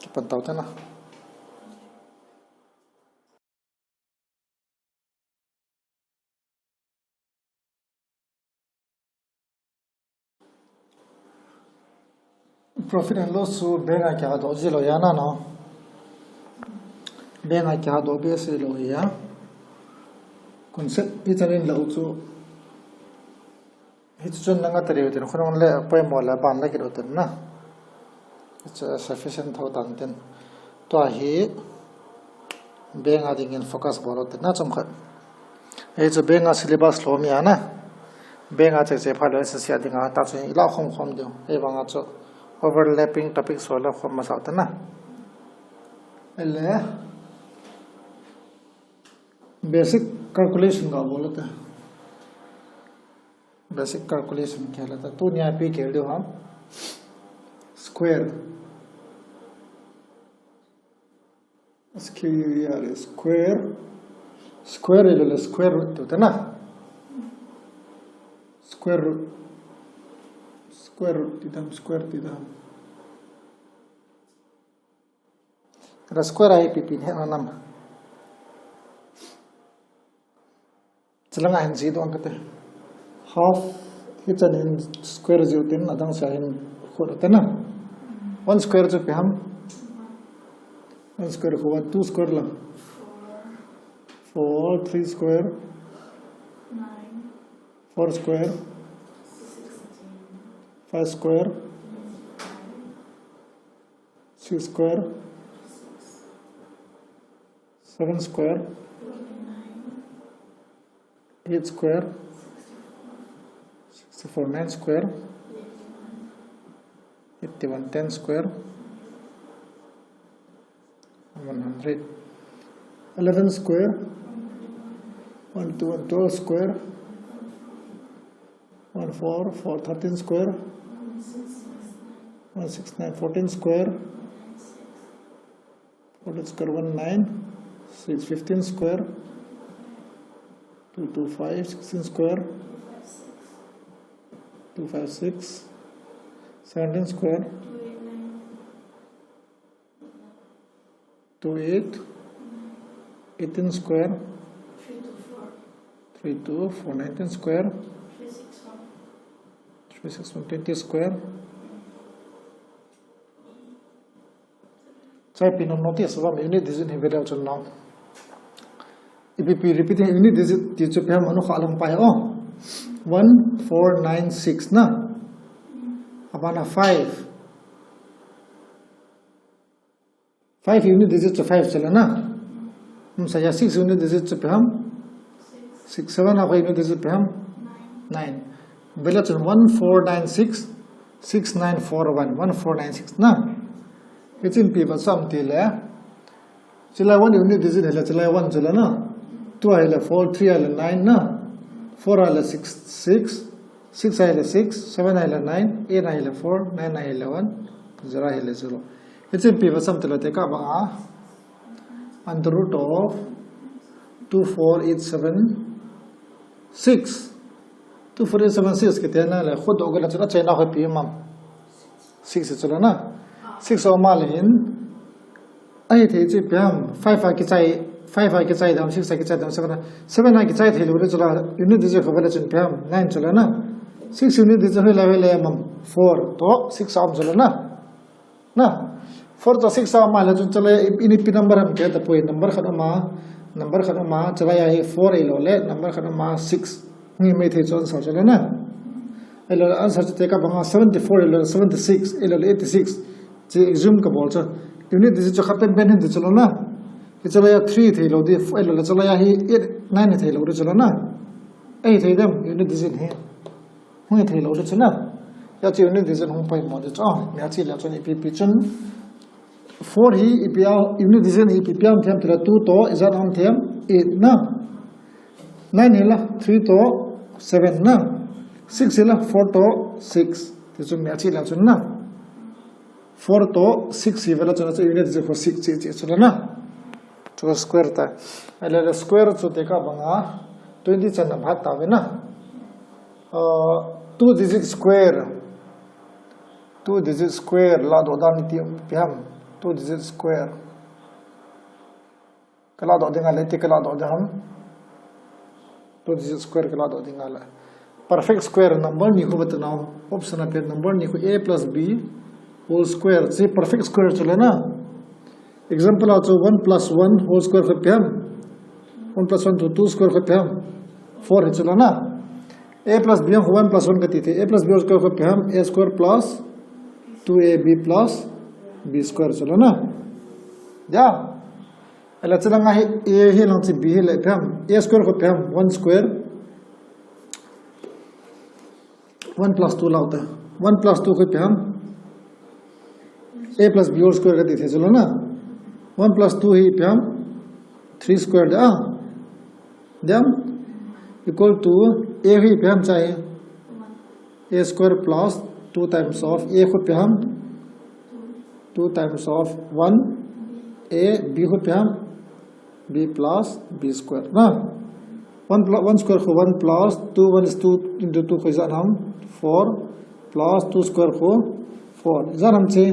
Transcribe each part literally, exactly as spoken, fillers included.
Kipan tau te na. Profit and loss chu bank a kihadoh ji lou ahi na no. Bank a kihadoh behseh lou ahi a. Concept hichan in la u chu. Hichu chun nanga tari u tin khonung le poimo le ban la kit u tin na. It's a sufficient thou tan tin. Tua hi bank a dingin focus bol u tin na chomkhat. Hichu bank a syllabus lom ahi na. Bank a check check pha lou S S C a dinga ta chu ila khom khom diu. Hibanga chu overlapping topic so la khom masa u tin na. Ele basic calculation ga bol u te. Basic calculation khel ta. Tunia ipi khel diu ham. Square. Square. Square. Square iloule square root ti u te na. Square root. Square root ti dam, square ti dam. Ka square a ipi ipi hin he na nam. Chalanga hin ji dong kate. Half hichan hin square ji u tin adang sa hin khut u te na. One square chu ipi ham. One square khu one, two square la. Four, three square. Four square. Five square. Six square. Seven square. Eight square. Sixty-four. Nine square. Eighty-one. Ten square. One hundred. Eleven square. One two one. Twelve square. One four four. Thirteen square. One six nine. Fourteen square. Fourteen square. One nine six. Fifteen square. Two two five. Sixteen square. Two five six. Seventeen square. Two eight. Eighteen square. Three two four. Nineteen square. Three six one. Twenty square. Chai pi nom notice vam unit digit hi value chun nau. Ipi pi repeating unit digit ti chu ipi ham anu kha lang pai o. One four nine six na. Abana five. Five unit digit chu five chala na. Um, saya six unit digit chu ipi ham. Six. Seven a unit digit ipi ham. Nine. Value chun one four nine six, six nine four one, one four nine six na. Hichun ipi va sam ti le. Chulai one unit digit hile chulai one chula na. Two hile four, three hile nine na. Four hile six, six, six hile six, seven hile nine, eight hile four, nine hile one, zero hile zero. Hichun ipi va sam ti le te ka banga under root of two four eight seven six. Two four eight seven six kiti na le khut do gala chula chena ho ipi mam. Six chula na. Six o ma le hin. Ahithei chu ipi ham. Five a kichai, five a kichai dam, six a kichai dam, seven a, seven a kichai thei lou le chula. Unit digit kha value chun ipi ham. Nine chula na. Six unit digit hoilai hoilai mam. Four to six a um chula na. Na, four to six a um a le chun chule, ini ipi number ham kiti tapoi, number khat um a, number khat um a, chule ahi four ahilou le, number khat um a six. Hung hi mai thei chu answer chule na. Ahilou le answer chu te ka banga seventy-four ahilou le seventy-six, ahilou le eighty-six. Chu assume ka bol chu. Unit digit chu khat pen pen hin ti chule na. Hi chule a three thei lou di, ahilou le chule ahi eight, nine thei lou di chule na. Ahithei dem, unit digit hi. Hung hi thei lou di chu na. Hiche unit digit hung poimo di chu. Ah, mi a chi le chun ipi ipi chun. Four hi ipi a, unit digit hi ipi ipi a um them ti le two to, ijat a um them, eight na. Nine hi la, three to, seven na. Six hi la, four to, six. Ti chu mi a chi le chun na. Four to six hi vela chun a chu unit digit khu six chi chi chu la na. Chu square ta. Ahile square chu te ka banga twenty chan na bhat ta ve na. Uh, two digit square. Two digit square la do dan ti ipi ham. two digit square. Kala doh ding a le, ti kala doh ding ham. Two digit square kala doh ding a le. Perfect square number ni khu bata nau. Option a pen number ni khu a plus b whole square. Chi perfect square chu le na. Example a chu one plus one whole square khu ipi ham. One plus one to two square khu ipi ham. Four hi chu le na. A plus b khu one plus one kati thei. A plus b whole square khu ipi ham. A square plus two a b plus b square chu le na. Ya. Ahile chu langa hi a hi lang chu b hi le ipi ham. A square khu ipi ham. One square. One plus two lau te. One plus two khu ipi ham. A plus b whole square kati thei chu le na. One plus two hi ipi ham. Three square de a. Dem. Equal to a hi ipi ham chai. A square plus two times of a khu ipi ham. Two times of one a b khu ipi ham. B plus b square na. One plus one square khu one plus two, one is two into two khu ijat ham. Four plus two square khu four. Ijat ham chi.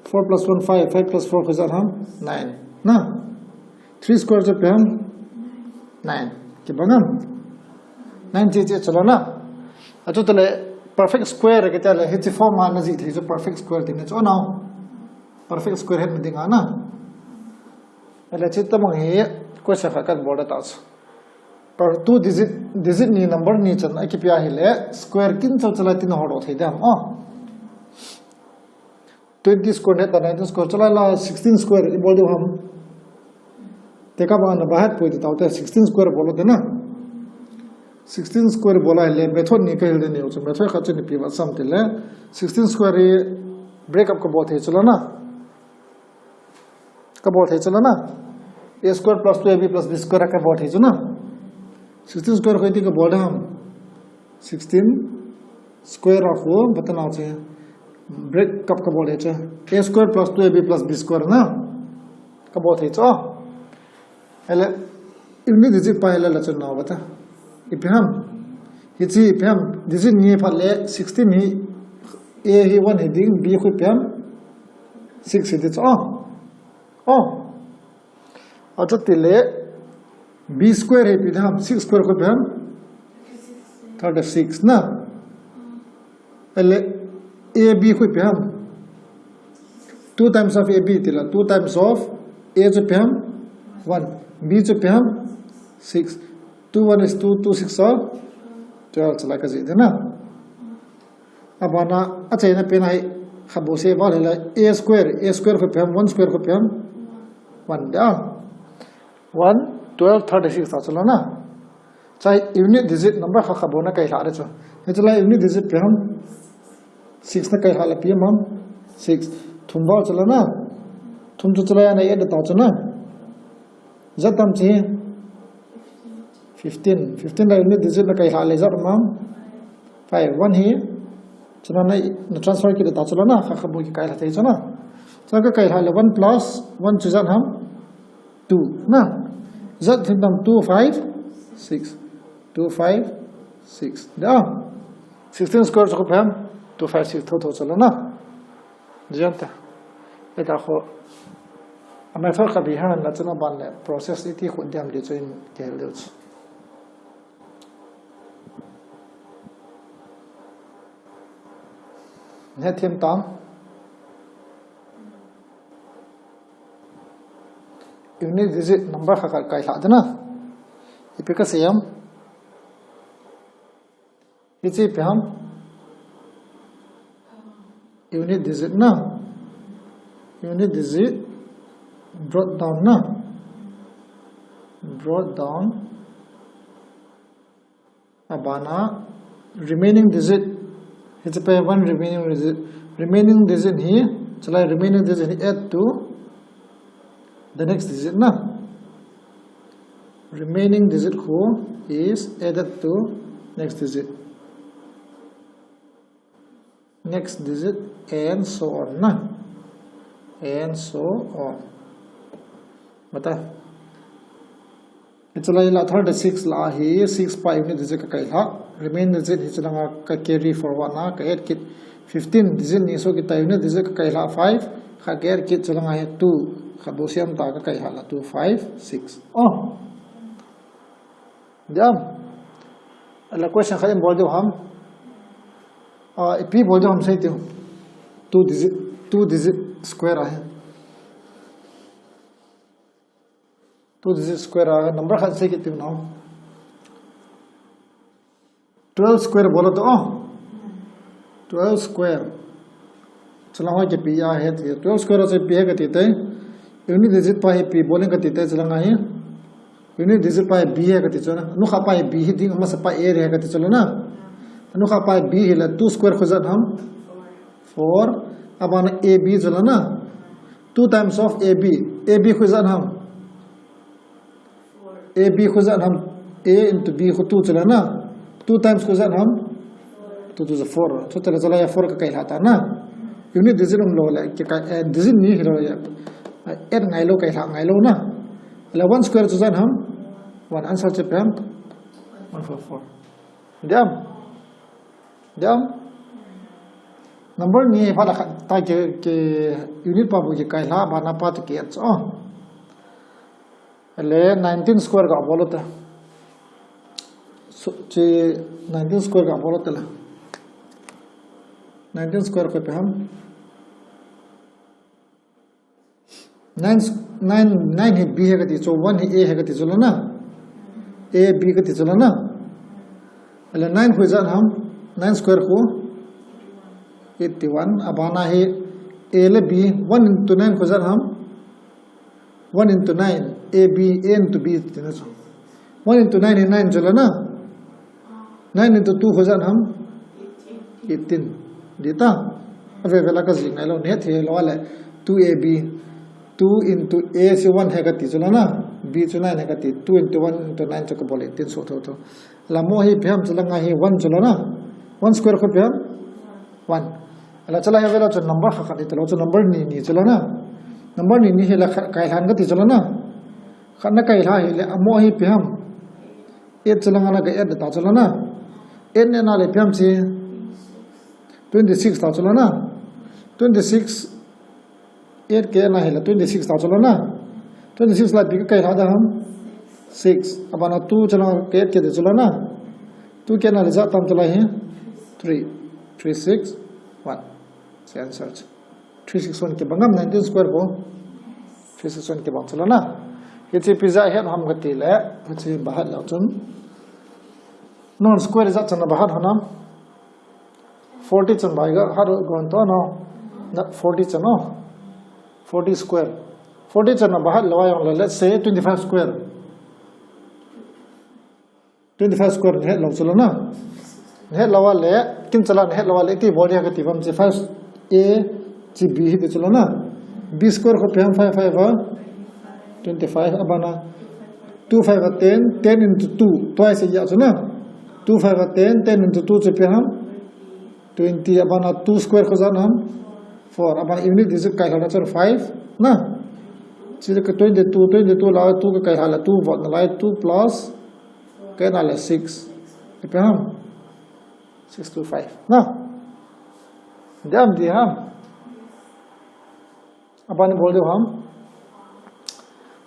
Four plus one five, five plus four khu ijat ham. Nine na. Three square chu ipi ham. Nine. Kibang ham. Nine chi chi chu le na. Achu tale perfect square kiti le hichi form a na jih thei chu perfect square ti na chu nau. Perfect square het ding a na. Ahile chi tabang hi question khat kabol ta chu. Per two digit, digit ni number ni chan a kipe a hile square kin chau chala tin ho lo thei dem. Oh. Twenty square net ta nineteen square chala la sixteen square ibol diu ham. Te ka ba na ba het poi ti tau te sixteen square bol te na. Sixteen square bol a hile method ni kahil de neu chu method khat chu ni pi va sam ti le sixteen square hi break up kabol thei chu le na. Kabol thei chu le na. A square plus two a b plus b square kabol thei chu na. Sixteen square khu iti kabol dem. Sixteen square a khu bata nau chu. Break up kabol thei chu. A square plus two a b plus b square na. Kabol thei chu. Ahile, unit digit pa hile la chu nau bata. Ipi ham. Hichi ipi ham. Digit ni phat le sixteen hi. A hi one hi ding, b khu ipi ham. Six hi di chu. Oh. Oh. Achu tile b square hi ipi ham, six square khu ipi ham. Thirty-six na. Ahile a b khu ipi ham. Two times of a b ti la, two times of a chu ipi ham. One. B chu ipi ham. Six. Two one is two, two six are twelve, chala ka jih de na. Abana, achaina pen a hi, khat bou sei val hile, a square, a square khu ipi ham, one square khu ipi ham. One da. One, twelve, thirty-six ta chu le na. Chai unit digit number khat khat bou na kaihlah de chu. Hiche lai unit digit ipi ham. Six na kaihlah le ipi ham. Six. Thum val chu le na. Thum chu chu lai a na add ta chu na. Ijat ham chi. Fifteen. Fifteen la unit digit na kaihlah le ijat ham. Five. One hi. Chuna na, na transfer kit ta chu le na. Khat khat bou kikaihlah thei chu na. Chuna kakaihlah le one plus one chu ijat ham. Two. Na. Ijat thim ham two, five, six. Two, five, six. Da. Sixteen square chu ipi ham. Two, five, six. Tho tho chu le na. Ijat ta. Eta khu. A method ka biham na chuna ban le process iti khu diam di chu in tel diu chu. Hethem tang. Unit digit number khat khat kaihlah ding na. Ipi kasei em. Hiche ipi ham. Unit digit na. Unit digit brought down na. Brought down. Abana remaining digit. Hiche pa one remaining digit. Remaining digit hi, chulai remaining digit hi add to the next digit na. Remaining digit khu is added to next digit. Next digit and so on na. And so on. Bata. Hiche lai la thirty-six la hi six pa unit digit kakaihlah. Remaining digit hiche langa ka carry forward na ka add kit. Fifteen digit ni so kita unit digit kakaihlah five. Khat ka add kit chu langa hi two. Khat bou siam ta ka kai hala two, five, six. Oh. Diam. Ala question khat in bol diu ham. Ah, ipi bol diu ham sei tiu. Two digit, two digit square ahi. Two digit square a number khat sei kit tiu na. Twelve square bol to, oh. Twelve square. Chulang hoi kipi a he ti. Twelve square chu ipi he kati te. Unit digit pa hi ipi bol in kati te chulang a hi. Unit digit pa hi B he kati chu na. Anukha pa hi B hi ding, amasa pa A he kati chu na. Anukha pa hi B hi la two square khu ijat ham. Four. Abana A B chu la na. Two times of A B. A B khu ijat ham. A B khu ijat ham, A into B khu two chu la na. Two times khu ijat ham. Two two is four. Chu tele chu la ya four ka kai lha ta na. Unit digit umlou le, ke kai, eh, digit ni hilou ya. Eh, add ngailou, kai lha ngailou na. Le one square chu ijat ham. One, answer chu ipi ham. One four four. Diam. Diam. Number ni pha la khat ta ke, ke unit pa bou kikai lha, abana pa tu ke add chu. Le nineteen square ga bol u te. So, chi nineteen square ga bol u te le. Nineteen square khu ipi ham. Nine, nine, nine hi B he kati chu, one hi A he kati chu la na. A, B kati chu la na. Le nine khu ijat ham, nine square khu eighty-one, abana hi A le B, one into nine khu ijat ham. One into nine, A B, A into B tina chu. One into nine hi nine chu la na. Nine into two khu ijat ham. Eighteen. Di ta. Ave ve la ka jih ngailou, nei het lou le. Two A B. Two into A chu one he kati chu la na. B chu nine he kati. Two into one into nine chu ka bol eighteen so tho tho. La mo hi ipi ham chu langa hi one chu la na. One square khu ipi ham. One. Ala chu la hi ve la chu number khat khat ti lou chu number ni ni chu la na. Number ni ni hi la khat kai lhan kati chu la na. Khat na kai lha hi le amo hi ipi ham. Eight chu langa na ka add ta chu la na. Eight ne na le ipi ham chi. Twenty-six ta chu la na. Twenty-six. Eight ke na hi la twenty-six ta chu la na. Twenty-six la ipi ka kai lha da ham. Six. Abana two chu la ka eight ke de chu la na. Two ke na le ijat tam chu la hi. Three. Three six one. Chi answer chu. Three six one kibang am nineteen square khu. Three six one kibang chu la na. Hichi ipi jeh a het ham kati le. Hichi ba hat lou chun. Non square ijat chan ba hat ham. Forty chan ba ga hat gon to no. Na forty chan no. Forty square. Forty chan ba hat lou a jong le, let's say twenty-five square. Twenty-five square nei het lou chu la na. Nei het lou a le, kin chala nei het lou a le, ti bol dia kati bam chi five A chi B hi de chu la na. B square khu ipi ham five five a. Twenty-five abana. Two five a ten, ten into two. Twice a ya chu na. Two five a ten, ten into two chu ipi ham. Twenty abana two square khu ijat ham. Four abana unit digit kai lha na chu five na. Chi ka twenty-two, twenty-two la two ka kai lha la two vot na lai two plus Kena le six. Ipi ham? Six two five. Na? Diam di ham? Aban bol diu ham?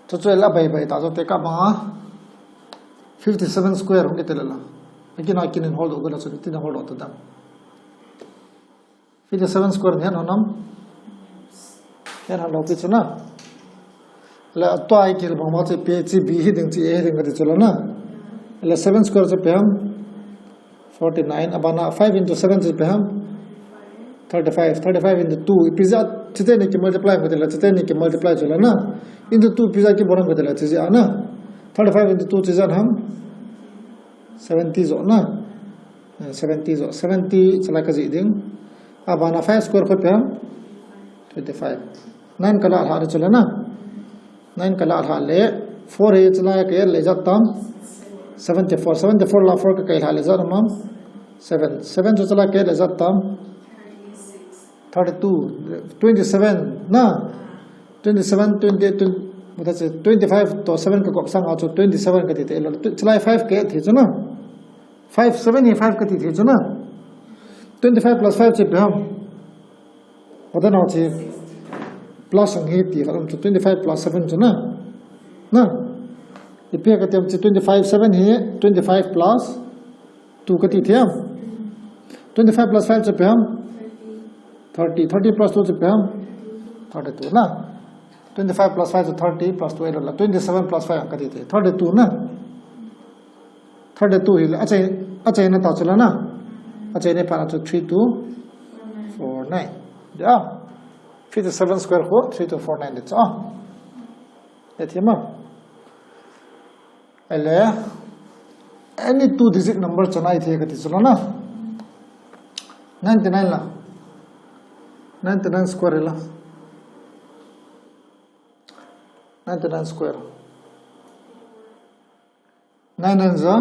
Chuchu la bai bai ta chu te ka ma. Fifty seven square hung kiti le la. Aki na kinin hol do gala chu tin hol do ta dam. Fifty seven square nei het hon am? Nei het lou pi chu na. Le tua i kil bang ma chu pi chi B hi ding chi A hi ding kati chu la na. Le seven square chu ipi ham? Forty nine. Abana five into seven chu ipi ham? Thirty five. Thirty five into two. Ipi jeh a chite ni ki multiply kati la, chite ni ki multiply chu la na. Into two ipi jeh a ki bol kati la, chi jeh a na. Thirty five into two chi jeh a ham? Seventy jo na. Eh, seventy jo, seventy chalai ka jih ding. Abana five square khu ipi ham? Twenty five. Nine ka la lha le chu la na. Nine ka la lha le. Four hi chalai ka le jat tam. Seventy four. Seventy four la four ka kai lha le jat mam. Seven. Seven chu chalai ka le jat tam. Thirty two. Twenty seven na. Twenty seven, twenty eight, twenty, what is it? Twenty five to seven ka kop sang a chu twenty seven kati te lo. Chalai five ka thi chu na. Five, seven hi five kati thei chu na. Twenty five plus five chu ipi ham? Wada nau chi. Plus ang hi ti khat um chu twenty-five plus seven chu na. Na. Ipi kati ham chu twenty-five, seven hi twenty-five plus two kati thei ham. Twenty-five plus five chu ipi ham? Thirty. Thirty plus two chu ipi ham? Thirty-two na. Twenty-five plus five chu thirty plus two eight la. Twenty-seven plus five ang kati thei. Thirty-two na. Thirty-two hi le. Achai, achaina tah chu la na. Achaina pa chu three two four nine. Ya. Fifty-seven square khu three two four nine de chu. Ya thei ma. Ahile, any two digit number chana ithei kati chu la na. Ninety-nine la. Ninety-nine square la. Ninety-nine square. Nine nine za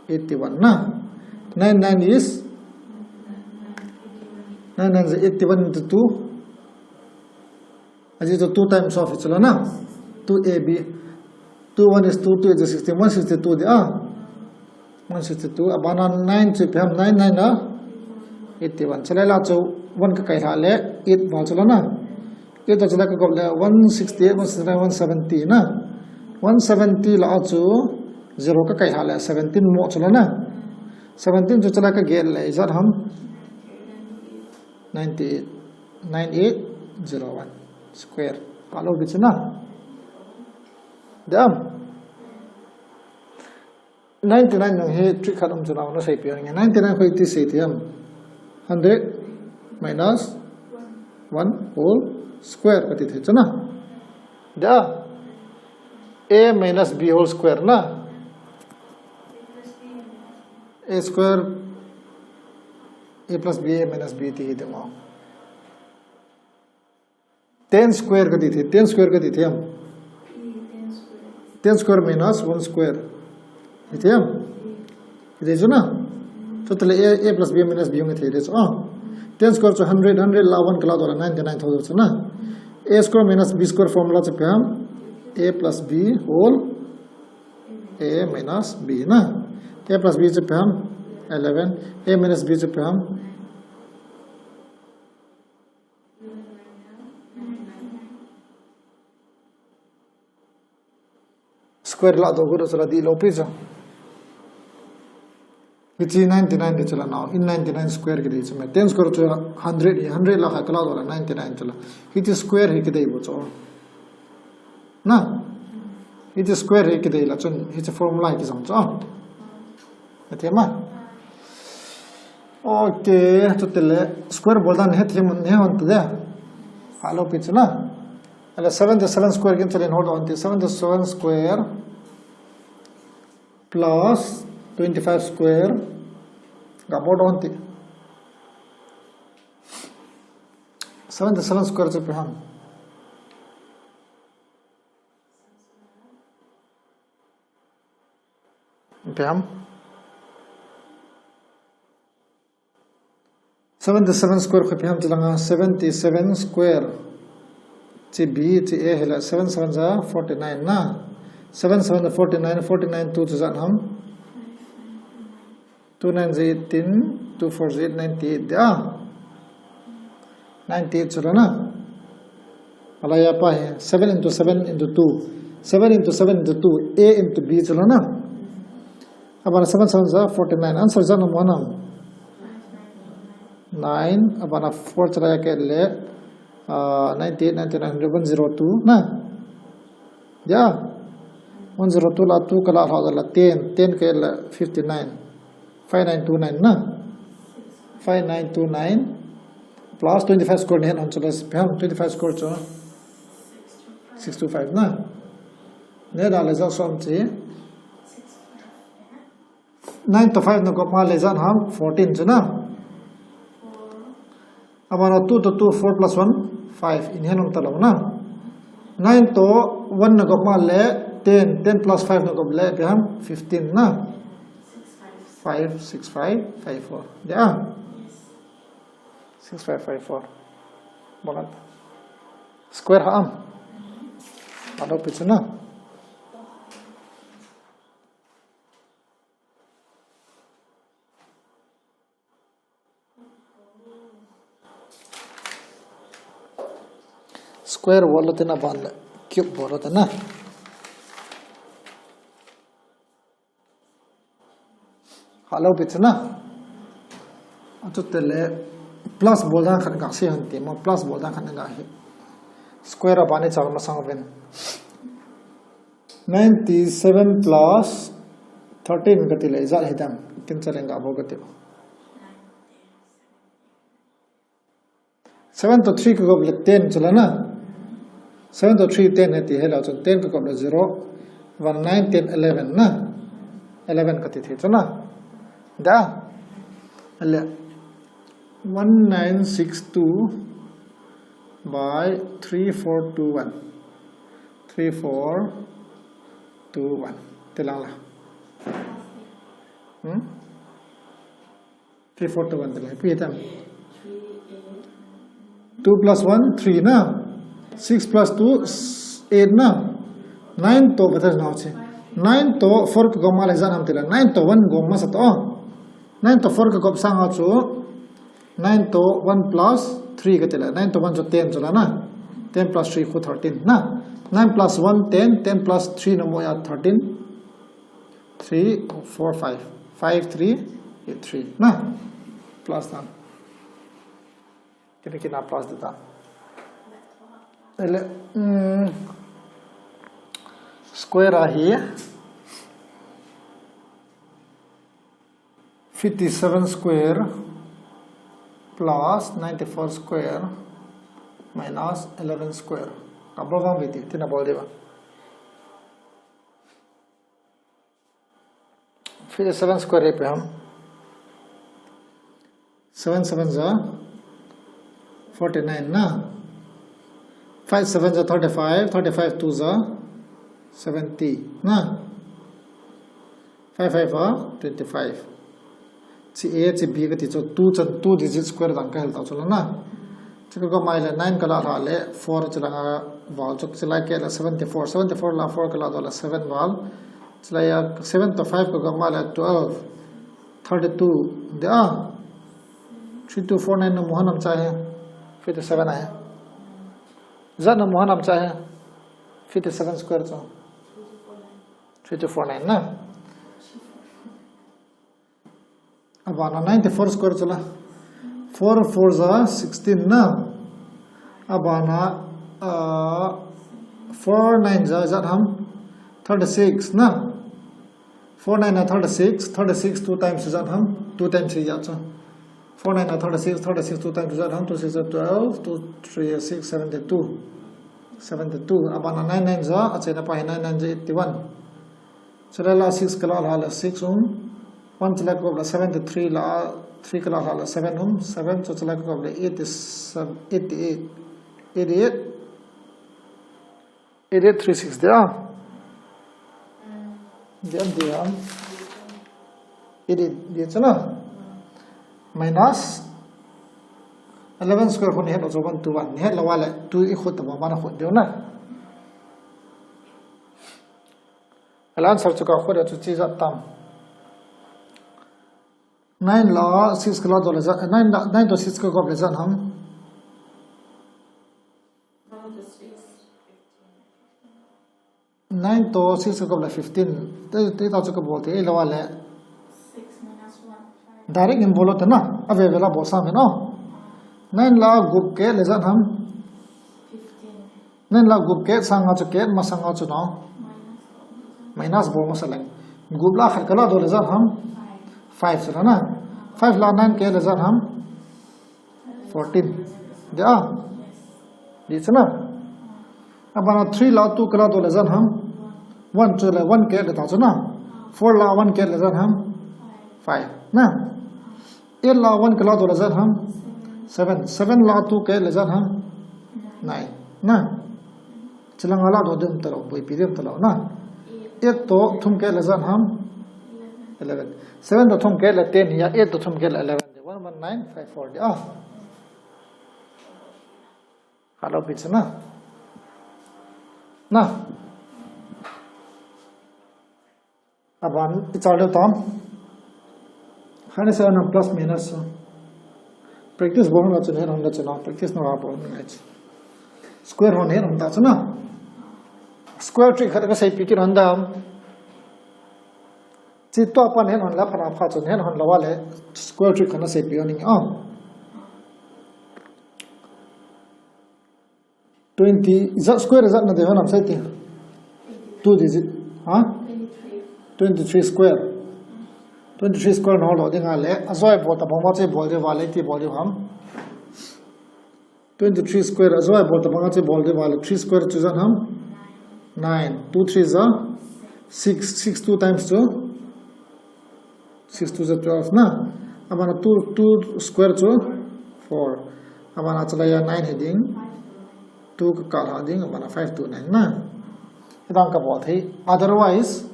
eighty-one na. Nine nine is, nine nine za eighty-one into two. Aji to two times of ichula na. Two A B. Two one is two, two is sixteen, one sixty-two di a. One sixty-two, abana nine chu ipi ham, nine nine a eighty-one. Chule la chu one ka kai lha le eight val chula na. Eight chule ka gop le one sixty-eight, one sixty-nine, one seventy na. One seventy la chu zero ka kai lha le seventeen mo chula na. Seventeen chu chule ka gel le ijat ham. Ninety-eight, nine eight zero one square. Palo bi chu na. Dam. Ninety-nine nung hi trick khat um chu na, na sei pian nge. Ninety-nine khu iti sei thei ham. Hundred minus one whole square kati thei chu na. Da. A minus B whole square na. A square, A plus B, A minus B ti hi ding o. Ten square kati thei, ten square kati thei ham. Ten square minus one square. Kati thei ham. Kati chu na. Chutale A, A plus B minus B hung thei de chu. Ah. Ten square chu hundred, hundred la one ka la doh le ninety-nine thou chu na. A square minus B square formula chu ipi ham. A plus B whole A minus B na. A plus B chu ipi ham. Eleven. A minus B chu ipi ham. Square la doh gu chu la dih lou pi chu. Hiche ninety-nine de chu la nau. In ninety-nine square kidei chu me. Ten square chu hundred, hundred la kha ka la doh le ninety-nine chu la. Hiche square hi kidei bou chu. Na. Hiche square hi kidei la chun hiche formula hi kijong chu. Athei ma. Okay, chutile square bol dan hethem, he hon tu de. Palo pi chu na. Ahile seventy-seven square kin chalen hol don ti, seventy-seven square plus twenty-five square ga bol don ti. Seventy-seven square chu ipi ham. Ipi ham. Seventy-seven square khu ipi ham tilanga, seventy-seven square. Hiche B, hiche A hile, seven seven za forty-nine na. Seven seven za forty-nine, forty-nine two chu ijat ham. Two nine za eighteen, two four za eight, ninety-eight de a. Ninety-eight chu la na. Alai a pa hi, seven into seven into two. Seven into seven into two. A into B chu la na. Abana seven seven za forty-nine. Answer ijat na mo na. Nine. Abana four chu la ya ke le. Ah, ninety-eight, ninety-nine, hundred, one zero two na. Ya. One zero two la two ka la lha la ten. Ten ke la fifty-nine. Five nine two nine na. Five nine two nine plus twenty-five square ni hen hon chu la ipi ham, twenty-five square chu six two five na. Ne da le ja som chi. Nine to five na gop ma le ijat ham, fourteen chu na. Abana two to two, four plus one, five. In hen um talou na. Nine to one na gop ma le ten, ten plus five na gop le ipi ham, fifteen na. Five six five five four. Ya. Six five five four. Bolat. Square ham. Ado pi chu na. Square bol lo tina ban le cube bol lo tina. Hello, picture na. Achu tele plus bol dan khat ka si han ti mo, plus bol dan khat ka hi. Square a ban ni chal masang ven. Ninety-seven plus thirteen kati le ijat hi dam. Kin chalen ga bol kati. Seven to three ka gop le ten chula na. Seven to three ten he ti he la chun ten ka gop le zero. One, nine, ten, eleven na. Eleven kati thei chuna. Da. Ele. One nine six two by three four two one. Three four two one. Te lang la. Hmm? Three four two one te lang. Pi tam. Two plus one, three na. Six plus two, eight na. Nine to, betul na uchi. Nine to four ka gom ma le jan ham te la. Nine to one gom masa to. Nine to four ka gop sang a chu nine to one plus three kati le. Nine to one chu ten chu la na. Ten plus three khu thirteen na. Nine plus one, ten, ten plus three na mo ya thirteen. Three, four, five. Five, three, eight, three na. Plus na. Kini kina plus dita. Ele, mm, square ahi. Fifty-seven square plus ninety-four square minus eleven square. Ka bol vang beti, tina bol diba. Fifty-seven square ipi ham. Seven seven ja forty-nine na. Five seven ja thirty-five, thirty-five two ja seventy na. Five five a twenty-five. Chi A, chi B kati chu two chan, two digit square dang ka hel tau chu la na. Chi ka gom ma le nine ka la lha le four chi la nga val chu chi la ke la seventy-four. Seventy-four la four ka la do la seven val. Chi la ya seven to five ka gom ma le twelve. Thirty-two. De a. Three two four nine na mu hanam cha he. Fifty-seven a he. Za na mu hanam cha he. Fifty-seven square chu. Three two four nine na. Abana ninety-four square chu la. Four four ja sixteen na. Abana, uh, four nine ja jat ham thirty-six na. Four nine na thirty-six, thirty-six two times jat ham, two times jat chu. Four nine na thirty-six, thirty-six two times jat ham, two six are twelve, two three are six, seventy-two. Seventy-two. Abana nine nine ja, ache na pa hi nine nine ja eighty-one. Chule la six ka la lha le six um. One chule ka gop le seventy-three la, three ka la lha le seven um. Seven chu chule ka gop le eight is, um, eighty-eight. Eighty-eight. Eight eight three six dia. Dia, dia. Eight eight dia chula. Minus eleven square khu ni het lo chu one two one. Ni het lo wa le two i khu ta ba ma na khu dia na. Ala answer chu ka khu dia chu chi jat tam. Nine la six ka la do le jat, nine la, nine to six ka gop le jat ham. Nine to six ka gop le fifteen. Te, te ta chu ka bol te, ei lo wa le. Direct in bol lo te na, a ve ve la bol sa me no. Nine la gup ke le jat ham. Nine la gup ke sang a chu ke, ma sang a chu no. Minus bol masa le. Gup la khat ka la do le jat ham. Five chu la na. Five la nine ke le jat ham. Fourteen. Dia. Di chu na. Abana three la two ka la do le jat ham. One chu le one ke le ta chu na. Four la one ke le jat ham. Five. Na. Eight la one ka la do le jat ham. Seven. Seven la two ke le jat ham. Nine. Na. Chi la nga la do dem ta lo, boi pi dem ta lo na. Eight to thum ke le jat ham. Eleven. Seven to thum ke le ten ya, eight to thum ke le eleven. One one nine five four dia. Hello, picture na. Na. Aban, i chal deu tam. Hani sa na plus minus. Practice bol na chu ne, na chu na. Practice na bol na chu. Square hon het hon ta chu na. Square trick khat ka seipeh kit hon dam. Chi tua pan het hon la pha na pha chun het hon lou a le square trick khat na seipeh hon ning a. Twenty, ijat square ijat na dei hon am sei ti. Two digit. Ha? Twenty-three square. Twenty-three square na hol lou ding a le. Ajoi bol ta bang ma che bol ding va le ti bol ding ham. Twenty-three square, ajoi bol ta bang a che bol ding va le. Three square chu ijat ham? Nine. Two three ja six. Six two times two. Six two ja twelve na. Abana two, two square chu four. Abana chalai a nine hi ding. Two ka kal ha ding, abana five two nine na. Hidang ka bol thei. Otherwise,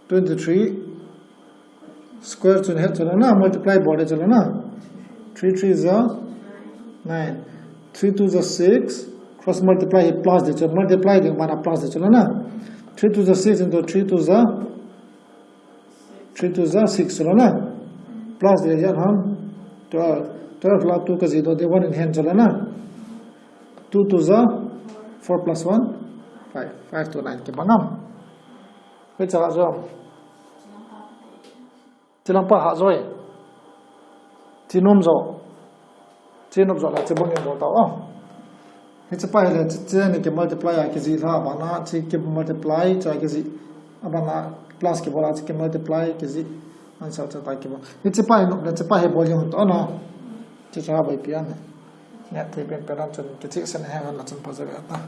twenty-three square chu het chu na, multiply bol de chu na. Three three ja nine. Three two ja six. Cross multiply hi plus de chu, multiply de abana plus de chu na. Three two ja six into three two ja Three two ja six chu na. Plus de ijat ham? Twelve. Twelve la two ka ji doh de, one in hand chu na. Two two ja four plus one, five. Five two nine kibang am. Hiche ha jo. Chilang pa ha jo e. Chi nom jo. Chi nom jo la chi bang in bol ta o. Hiche pa hi le chi, chi ni ki multiply a kijih lha, abana chi ki multiply cha kijih, abana plus kibol a chi ki multiply kijih. Answer cha ta kibol. Hiche pa hi nom le chi pa hi bol jong to na. Chi cha bai pi an. Ngai thei pen pen an chun kichih sen he ngan la chun pa ja ta.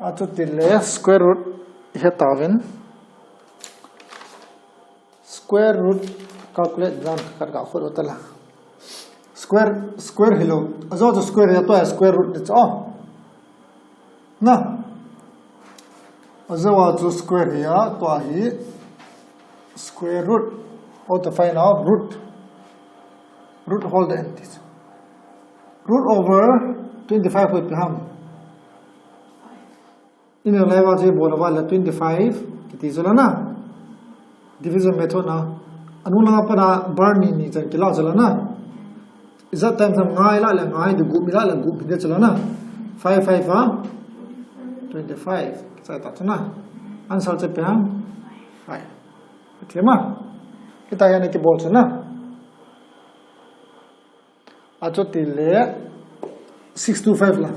Achuti le square root he tauvin. Square root calculate dan khat ka khol u tala. Square, square hilou. Ajo chu square hi tua square root ni chu. Na. Ajo chu square hi a tua hi square root. How to find out root? Root hol de anti. Root over twenty-five pi ham. Ina lai va chu bol va la twenty-five kiti chu la na. Division method na. Anung langa pana bar ni ni chan kila chu la na. Ijat times ham nga ila le nga hi di gup ila le gup hi de chu la na. Five five a twenty-five. Kichai ta chu na. Answer chu ipi ham? Five. Thei ma. Hitia hi ana kibol chu na. Achuti le six two five la.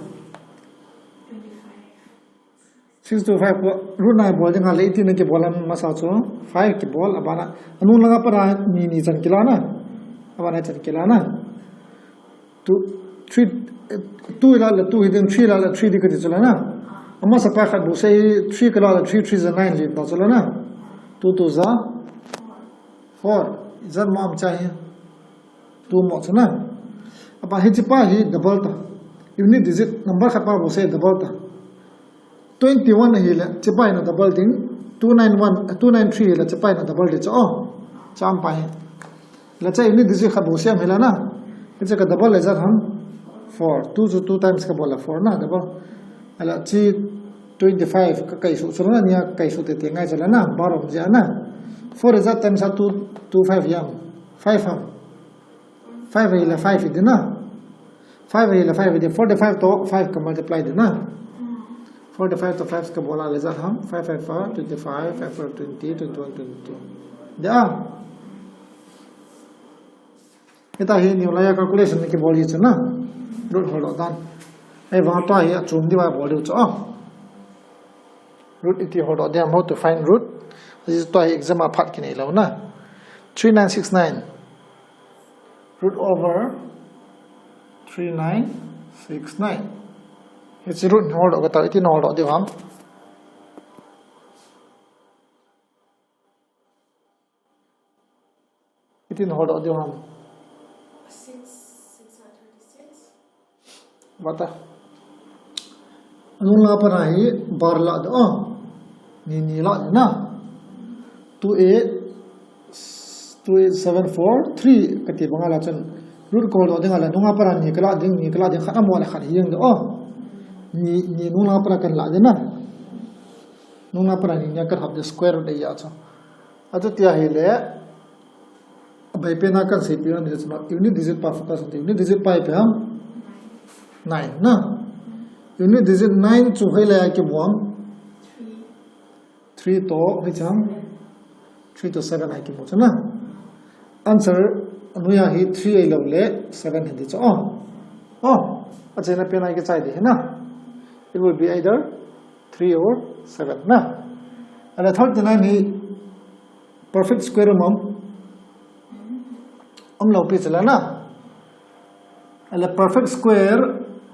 Six two five ko root na bol ding a le iti na kibol am masa chu five kibol abana. Anung langa pana ni ni chan kila na. Abana chan kila na. Two, three, eh, two ila le two hi ding, three ila le three di kati chu la na. Amasa pa khat bu sei three kala le three three ja nine ji ta chu la na. Two two ja four. Ijat mo am cha hi. Two mo chu na. Apa hiche pa hi double ta. Unit digit number khat pa bu sei double ta. Twenty-one hi le, hiche pa hi na double ding. Two nine one, two nine three hi le, hiche pa hi na double ding chu. Oh, cham pa hi. La cha unit digit khat bu sei am hi la na. Hiche ka double le ijat ham? Four. Two chu two times ka bol la four na, double. Ala chi twenty-five ka kai su chu la na, nia kai su tete ngai chu la na, bar um jia na. Four ijat times a two, two five jam. Five ham. Five hi le five hi ding na. Five hi le five hi ding. Forty-five to five ka multiply ding na. Forty-five to five ka bol a le ijat ham? Five five are twenty-five, five four twenty, twenty-one, twenty-two. Dia. Hitia hi neolai a calculation kibol hi chu na. Root hol doh dan. Ahivang tua hi achom diu a bol diu chu. Root iti hol doh ding ham, how to find root. Ajeh chu tua hi exam a phat kinei lou na. Three nine six nine. Root over three nine six nine. Hiche root hol doh ka ta, iti na hol doh diu ham? Iti na hol doh diu ham? Six, six are thirty-six. Bata. Anung langa pana hi bar la de, oh. Ni ni la de na. Two eight, two eight seven four three kati banga la chun. Root ka hol doh ding a le, nung langa pana ni ka la ding, ni ka la ding, khat amo le khat hi jeng de, oh. Ni, ni nung langa pana kan la de na. Nung langa pana ni nia kan hap de square root de ya chu. Achuti a hi le, abai pen a kan seipeh na ni chu na, unit digit pa focus te, unit digit pa ipi ham? nine na. Unit digit nine chu hoilai a kimu ham? Three to, hoiche ham? Three to seven a kimu chu na. Answer anoiya hi three ahilou le seven hidi chu. Oh. Oh. Achaina pen a kichai ding hi na. It will be either three or seven na. Ahile thirty-nine hi perfect square um ham? Umlou pi chu la na. Ahile perfect square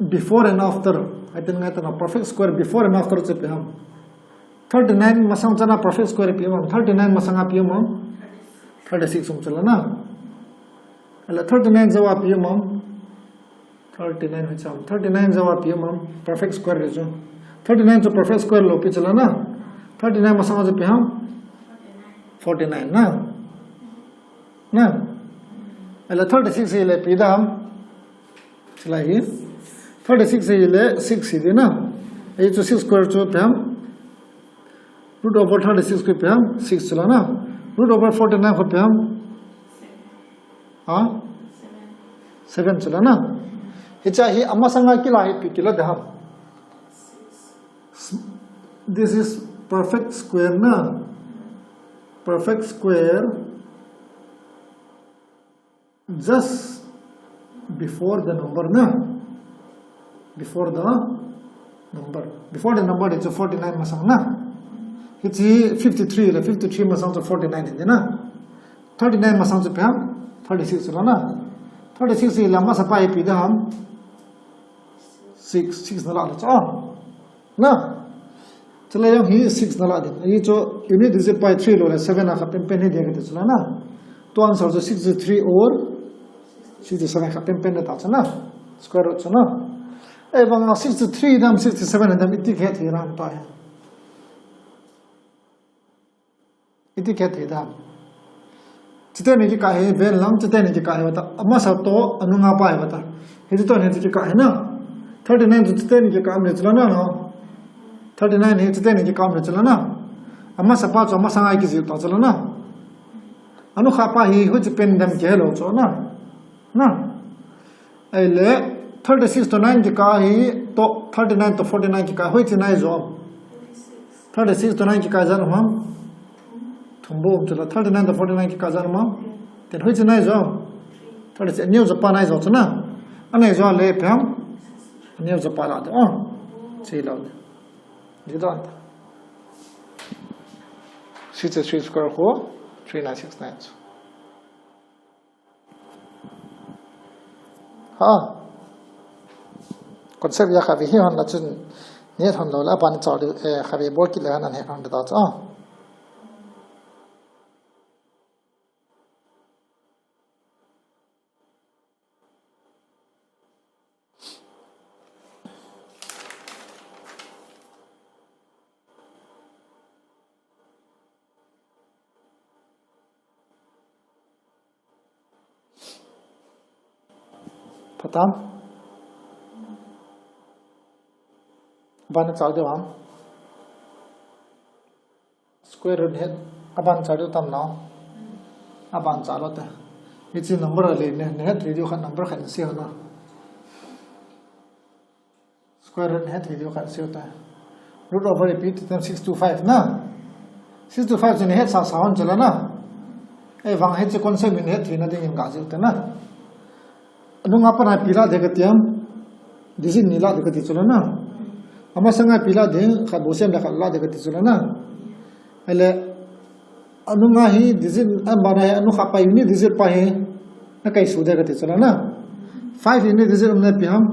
before and after. Atin ngai ta na perfect square before and after chu ipi ham? Thirty-nine masang chana perfect square ipi um ham? Thirty-nine masanga ipi um ham? Thirty-six um chu la na. Ahile thirty-nine jouva ipi um ham? Thirty-nine hoiche ham? Thirty-nine jouva ipi um ham? Perfect square le chu. Thirty-nine chu perfect square lou pi chu la na. Thirty-nine masanga chu ipi ham? Forty-nine na. Na. Ahile thirty-six hi le ipi dam? Chulai hi. Thirty-six hi le six hi ding na. Hichu six square chu ipi ham? Root over thirty-six khu ipi ham? Six chu la na. Root over forty-nine khu ipi ham? Ha? Seven chu la na. Hiche hi amasanga kila hi ipi kila ding ham? This is perfect square na. Perfect square just before the number na. Before the number. Before the number chu forty-nine masang na. Hiche fifty-three le fifty-three masang chu forty-nine hidi na. Thirty-nine masang chu ipi ham? Thirty-six chu la na. Thirty-six hi la masapa hi ipi ding ham? Six, six na la le chu. Oh. Na. Chule jong hi six na la ding. Hichu unit digit pa hi three lou le seven a kha penpen hi ding kati chu la na. Tua answer chu sixty-three or sixty-seven kha penpen na ta chu na. Square root chu na. Ahivanga sixty-three dam sixty-seven dam iti khet hi ram ta hi. Iti khet hi dam. Chuteni kikah hi ven lang, chuteni kikah hi vata. Amasa toh, anunga pa hi vata. Hichu toh hichu kikah hi na. Thirty-nine chu chuteni kikah um le chu la na no. Thirty-nine hi chuteni kikah um le chu la na. Amasapa chu amasanga kijih ta chu la na. Anukha pa hi hoiche pen dam kihe lou chu na. Na. Ahile, thirty-six to nine kikah hi, to thirty-nine to forty-nine kikah, hoiche nai jo? Thirty-six to nine kikah ijat um ham? Thum bou um chu la, thirty-nine to forty-nine kikah ijat um ham? Then hoiche nai jo? Thirty-six, aneo jopa nai jo chu na. Anai jo le ipi ham? Aneo jopa la de, oh. Che lou de. Ji don ta. Six three square khu, three nine six nine chu. Ha. Concept a khatvei he hon la chun, nahet hon lou le, aban chal diu, eh, khatvei bol kit le hon nahet hon ta chu. Phatam. Aban chal diu ham? Square root het, aban chal diu tam nao. Aban chal lou te. Hiche number le ne, nahet thei diu khat number khat sei hon na. Square root nahet thei diu khat sei hon ta. Root over ipi ti tam six two five na. Six two five chu nahet sasa hon chu la na. Ahivang hiche concept in het theina dingin ga jil te na. Anunga pa na ipi la ding kati ham? Digit ni la ding kati chu la na. Amasanga ipi la ding, khat bou sem le khat la ding kati chu la na. Ahile, anunga hi digit, aban a hi anukha pa unit digit pa hi. Na kai su ding kati chu la na. Five unit digit um na ipi ham?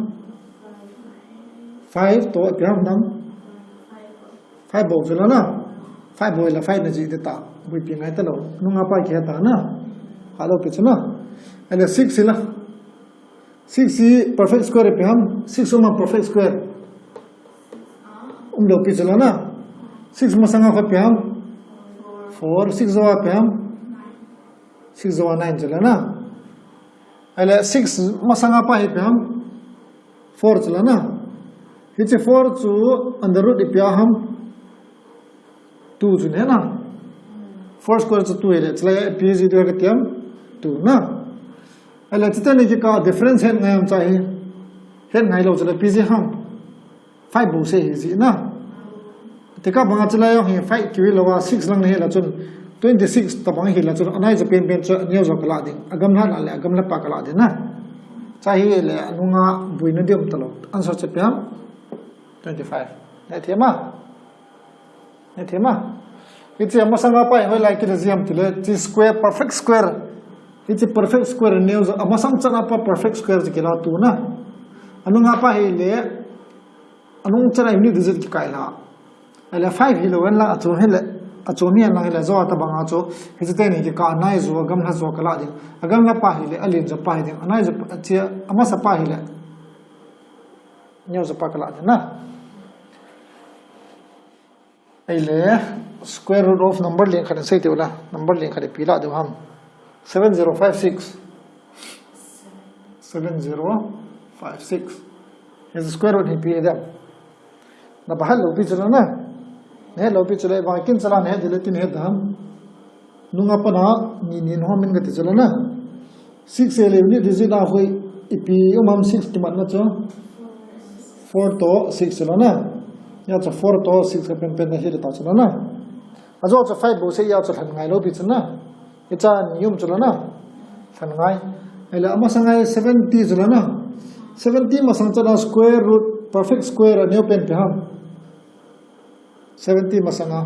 Five to ipi ham dam? Five bou chu la na. Five bou la five na ji de ta. Bou ipi ngai ta lou. Anunga pa kihe ta na. Hello pi chu na. Ahile six hi la. Six hi perfect square ipi ham? Six um ham perfect square? Umlou pi chu la na. Six masanga khu ipi ham? Four. Six jouva ipi ham? Six jouva nine chu la na. Ahile six masanga pa hi ipi ham? Four chu la na. Hiche four chu under root ipi a ham? Two chu ahi na. Four square chu two ahile, chule ipi ji diu kati ham? Two na. Ahile, chuteni kikah difference het ngai ham cha hi. Het ngai lou chu le pi ji ham. Five bou sei hi ji na. Tekah banga chu la jong hi five kiu lou a six lang na hi la chun. Twenty six tabang hi la chun. Anai chu pen pen chu aneo jo ka la ding. Agamla la le agamla pa ka la ding na. Cha hi le anunga buina diom ta lou. Answer chu pi ham. Twenty five. Nahe thei ma. Nahe thei ma. Hiche amasanga pa hi hoilai kila ji ham tile, hiche square, perfect square. Hiche perfect square neo jo, amasang chana pa perfect square chu kila tu na. Anunga pa hi le, anung chana unit digit kikai la. Ahile five hi lou hen lang, achu hi le, achu mi hen lang hi le, jo tabanga chu, hiche teni kikah nai jo, agamla jo ka la ding. Agamla pa hi le, alen jo pa hi ding. Anai jo pa, hiche, amasa pa hi le. Neo jo pa ka la ding na. Ahile, square root of number lien khat in sei teu la. Number lien khat in ipi la diu ham. Seven zero five six. Seven zero five six. Hiche square root hi ipi ding. Na pa het lou pi chu la na. Na het lou pi chu le, vang kin chala na het le tin het dam. Nunga pana ni ni nu min kati chu la na. Six e le unit digit a hoi ipi um ham six kimat na chu. Four to six chu la na. Hia chu four to six ka pen pen na hi le ta chu la na. Ajo chu five bou sei hia chu lhan ngai lou pi chu na. Hicha ni um chu la na. Lhan ngai. Ahile amasanga seventy chu la na. Seventy masang chana square root, perfect square aneo pen ipi ham. Seventy masanga.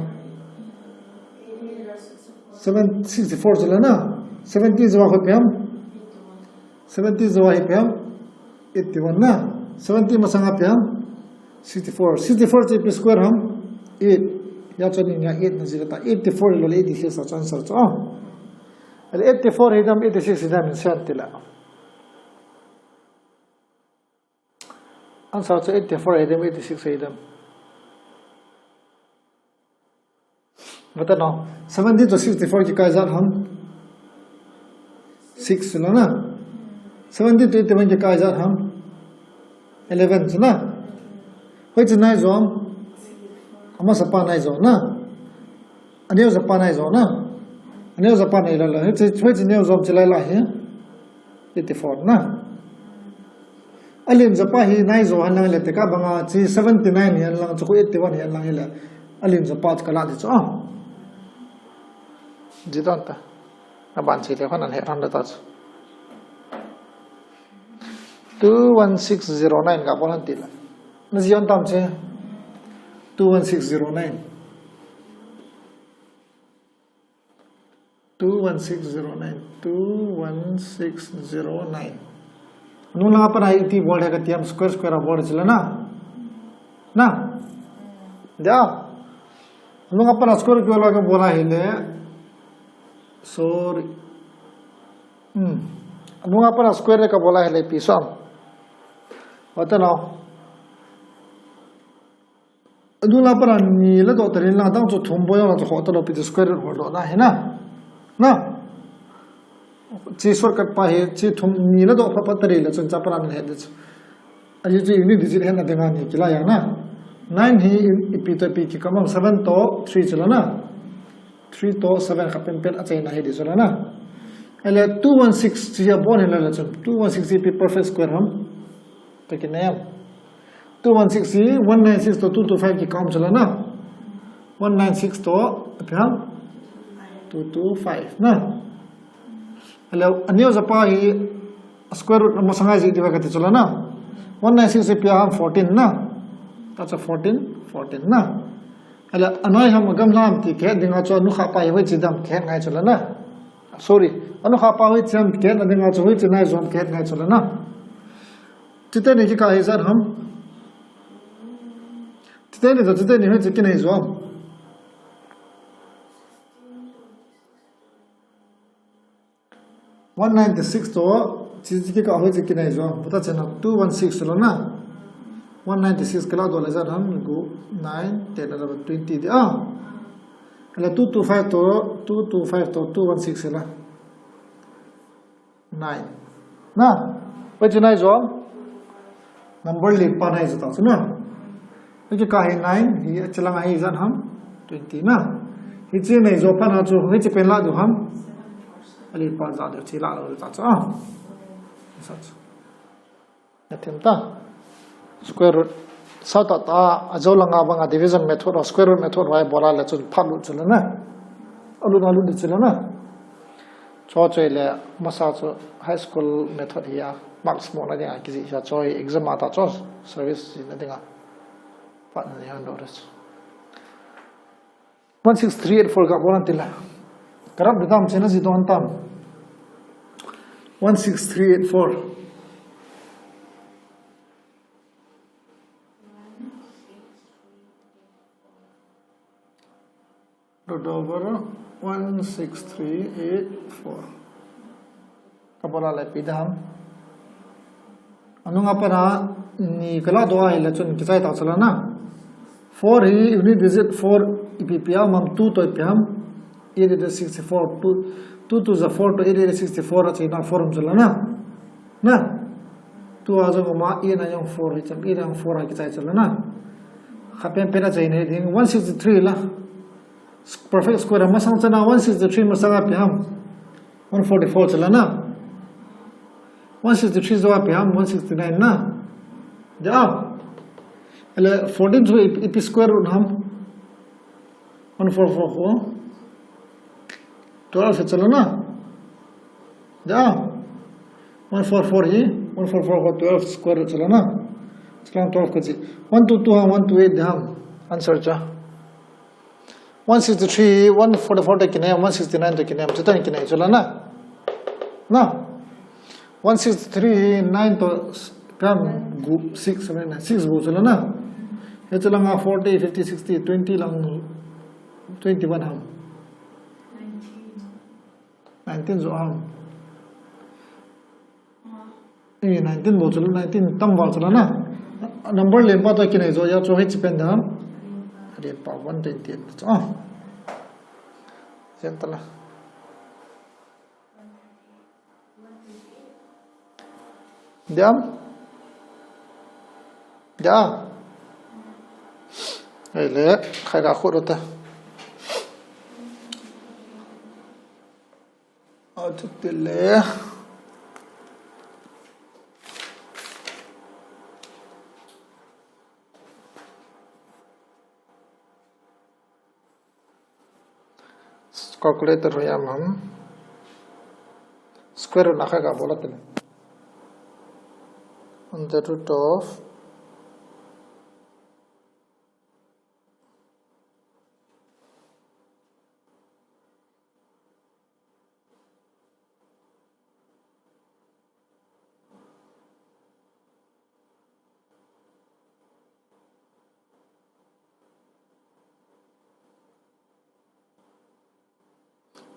Seven, sixty-four chu la na. Seventy jo a hoi ipi ham. Seventy jo a hi ipi ham. Eighty-one na. Seventy masanga ipi ham. Sixty-four. Sixty-four chu ipi square ham. Eight. Hia chu ni nga eight na ji ta. Eighty-four lou le eighty-six a chu answer chu. Ah. Ahile eighty-four hi dam, eighty-six hi dam in sei tila. Answer chu eighty-four hi dam, eighty-six hi dam. Vata no. Seventy to sixty-four kikah ijat ham. Six chu la na. Seventy to eighty-one kikah ijat ham. Eleven chu na. Hoiche nai jo ham. Amasa pa nai jo na. Aneo jo pa nai jo na. Aneo jo pa nai la la. Hoiche, hoiche neo jo ham chu la la hi. Eighty-four na. Alen jo pa hi nai jo hen lang le tekah banga chu seventy-nine hi hen lang chu eighty-one hi hen lang hi le. Alen jo pa chu ka la di chu a. Ji don ta. Aban chi le khon an he ran da ta chu. Two one six zero nine ka bol han ti la. Na ji on tam che. Two one six zero nine. Two one six zero nine, two one six zero nine. Anung langa pana iti bol he kati ham square square a bol chu la na. Na. Dia. Anung langa pana square kibol a kibol a hi le. Sorry. Hmm. Anung langa pana square ka bol a hi le ipi sam. Vata no. Anung langa pana ni la doh ta le lang dang chu thum bol jong la chu khoh ta lou pi chu square root hol doh na hi na. Na. Chi shortcut pa hi chi thum ni la doh pha pa ta le la chun cha pana na het di chu. Ahi chu unit digit hetna dinga ni kila jeng na. Nine hi ipi to ipi kikah ham seven to three chu la na. Three to seven kha pen pen achaina hi di chu la na. Ahile two one six chi a bon hi la la chun. Two one six ipi perfect square ham. Toh kinai am. Two one six hi one nine six to two two five kikah um chu la na. One nine six to ipi ham. Two two five na. Ahile aneo jo pa hi square root amasanga ji di ba kati chu la na. One nine six ipi ham fourteen na. Ta chu fourteen, fourteen na. Ahile anoi ham agamla ham ti kihet dinga chu anukha pa hi hoiche dam kihet ngai chu la na. Sorry. Anukha pa hoiche ham kihetna dinga chu hoiche nai jo ham kihet ngai chu la na. Chuteni kikah hi ijat ham. Chuteni to chuteni hoiche kinai jo ham. One ninety-six to, chi, chi kikah hoiche kinai jo ham. Vata chena two one six chu la na. One ninety-six kila doh le ijat ham, gu, nine, ten, eleven, twenty di a. Ahile two two five to, two two five to, two one six la. Nine. Na, hoiche nai jo ham. Number lien pa nai jo ta chu na. Hiche kikah hi nine, hi, hiche langa hi ijat ham. Twenty na. Hiche nai jo pa na chu, hiche pen la diu ham. Alien pa ja diu, hiche la lou ta chu a. Sa chu. Na them ta. Square root. Sa ta ta, a jo langa banga division method ho, square root method ho a bol a le chun phat lut chu le na. A lut a lut di chu le na. Cho choi le masa chu high school method hi a marks mo na dinga kiji sa choi exam a ta cho service na dinga. Phat na dinga do res. One six three eight four ka bolan tila. Karap dam chena ji don tam. One six three eight four. Root over one six three eight four. Ka bola le pi dam. Anunga pana ni kala do a hile chun kichai ta chala na. Four hi unit digit four ipi pi a um am two to ipi ham. Eight eight sixty-four. Two, two to the four to eight eight sixty-four a china four um chala na. Na. Two a jong um a, eight na jong four hi cham, eight na jong four a kichai chala na. Kha pen pen a chai nei ding one sixty-three la. Perfect square masang chana one sixty-three masang a ipi ham. One forty-four chala na. One sixty-three jo ipi ham, one sixty-nine na. Ja. Ele fourteen chu ipi, ipi square root ham. One four four four. Twelve chala na. Ja. One four four hi, one four four ko twelve square root chala na. Chala twelve kaji. One two two ham, one two eight ham. Answer cha. One sixty-three, one forty-four to kinai, one sixty-nine to kinai, chutan kinai chala na. Na. One sixty-three, nine to kam gu six, seven, nine, six bu chala na. He chala nga forty, fifty, sixty, twenty lang, twenty-one ham. Nineteen jo ham. Eh, nineteen bo chula, nineteen tam val chula na. Number len pa to kinai jo ya cho he chi pen da. Len pa one twenty eight cho. Jen ta la. Diam. Dia. Ai le, khai ga khu ro ta. Achu tile. Calculator ho ya mam. Square root na kha ga bola tene. Under root of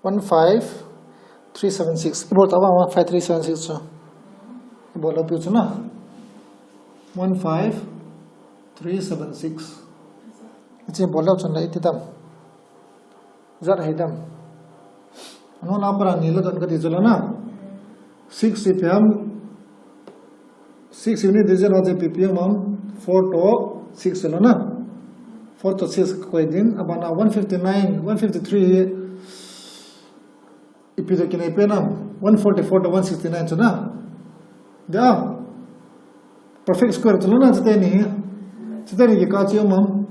One five three seven six. Ibol ta ba one five three seven six chu. Ibol lo piu chu na. One five three seven six. Ichi bol lo chun la iti tam. Zat hai dam. Ano na para ni la don ka ti chu la na. Six ipi ham. Six unit digit ho chu ipi ham. Four to six la na. Four to six koi din. Abana one fifty-nine, one fifty-three. Ipi to kinai pen ham. One forty-four to one sixty-nine chu na. Ja. Perfect square chu na chuteni. Chuteni ki ka chu mam.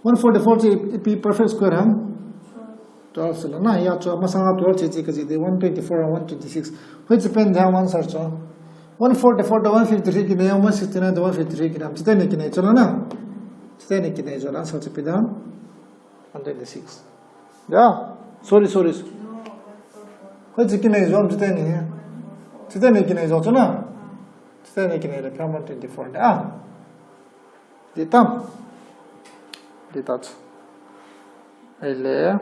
One forty-four chu ipi perfect square ham. Twelve chu la na ya chu masanga twelve chu chu ka ji de one twenty-four and one twenty-six. Which pen da answer chu. One forty-four to one fifty-three kinai, one sixty-nine to one fifty-three kinai. Chuteni kinai chu la na. Chuteni kinai chu la answer chu ipi da. One twenty-six. Ya, sorry, sorry. Koi chu kinai jo chuteni. Chuteni kinai jo chu na. Chuteni kinai le one twenty-four da. Di tam. Di ta chu. Ai le.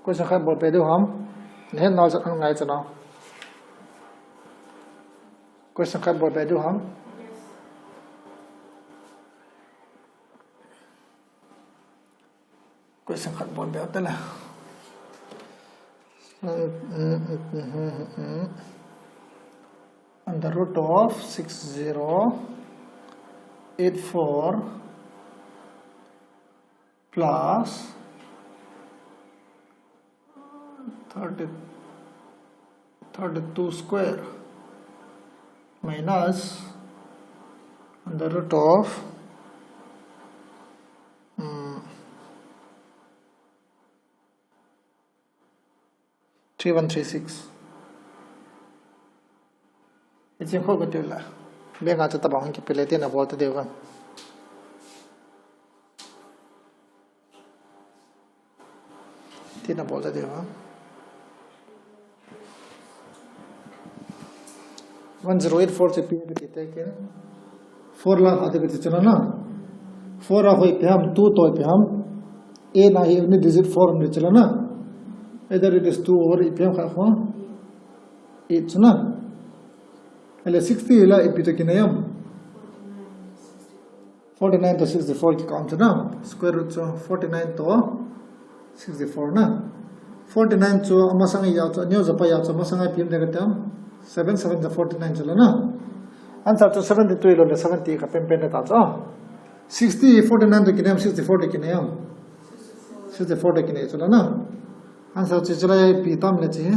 Koi sa khat bol pe diu ham. Ne na sa ngai chu na. Koi sa khat bol pe diu ham. Question khat bol bel tala. Under root of six zero eight four plus thirty, thirty-two square minus The root of, um, three one three six. Hiche kho ka tila. Benga chu tabang ki pele te na bol ta deu kan. Tina bol ta deu ha. One zero eight four chu ipi ipi te kin. Four la ha te ipi chu na. Four a hoi ipi ham, two to ipi ham. A na hi ni digit four ni chu na. Either it is two or ipi ham kha kho. Eight chu na. Ele sixty la ipi chu kinai ham. Forty-nine to sixty-four kikah um chu na. Square root chu forty-nine to sixty-four na. Forty-nine chu amasang a chu, aneo japa a chu, amasang a ipi um de ka tam. Seven seven to forty-nine chu la na. Answer chu seventy-two lo le seventy ka pen pen ta chu. Sixty, forty-nine to kinai ham, sixty-four to kinai ham. Sixty-four to kinai chu la na. Answer chu chu la ipi tam le chi.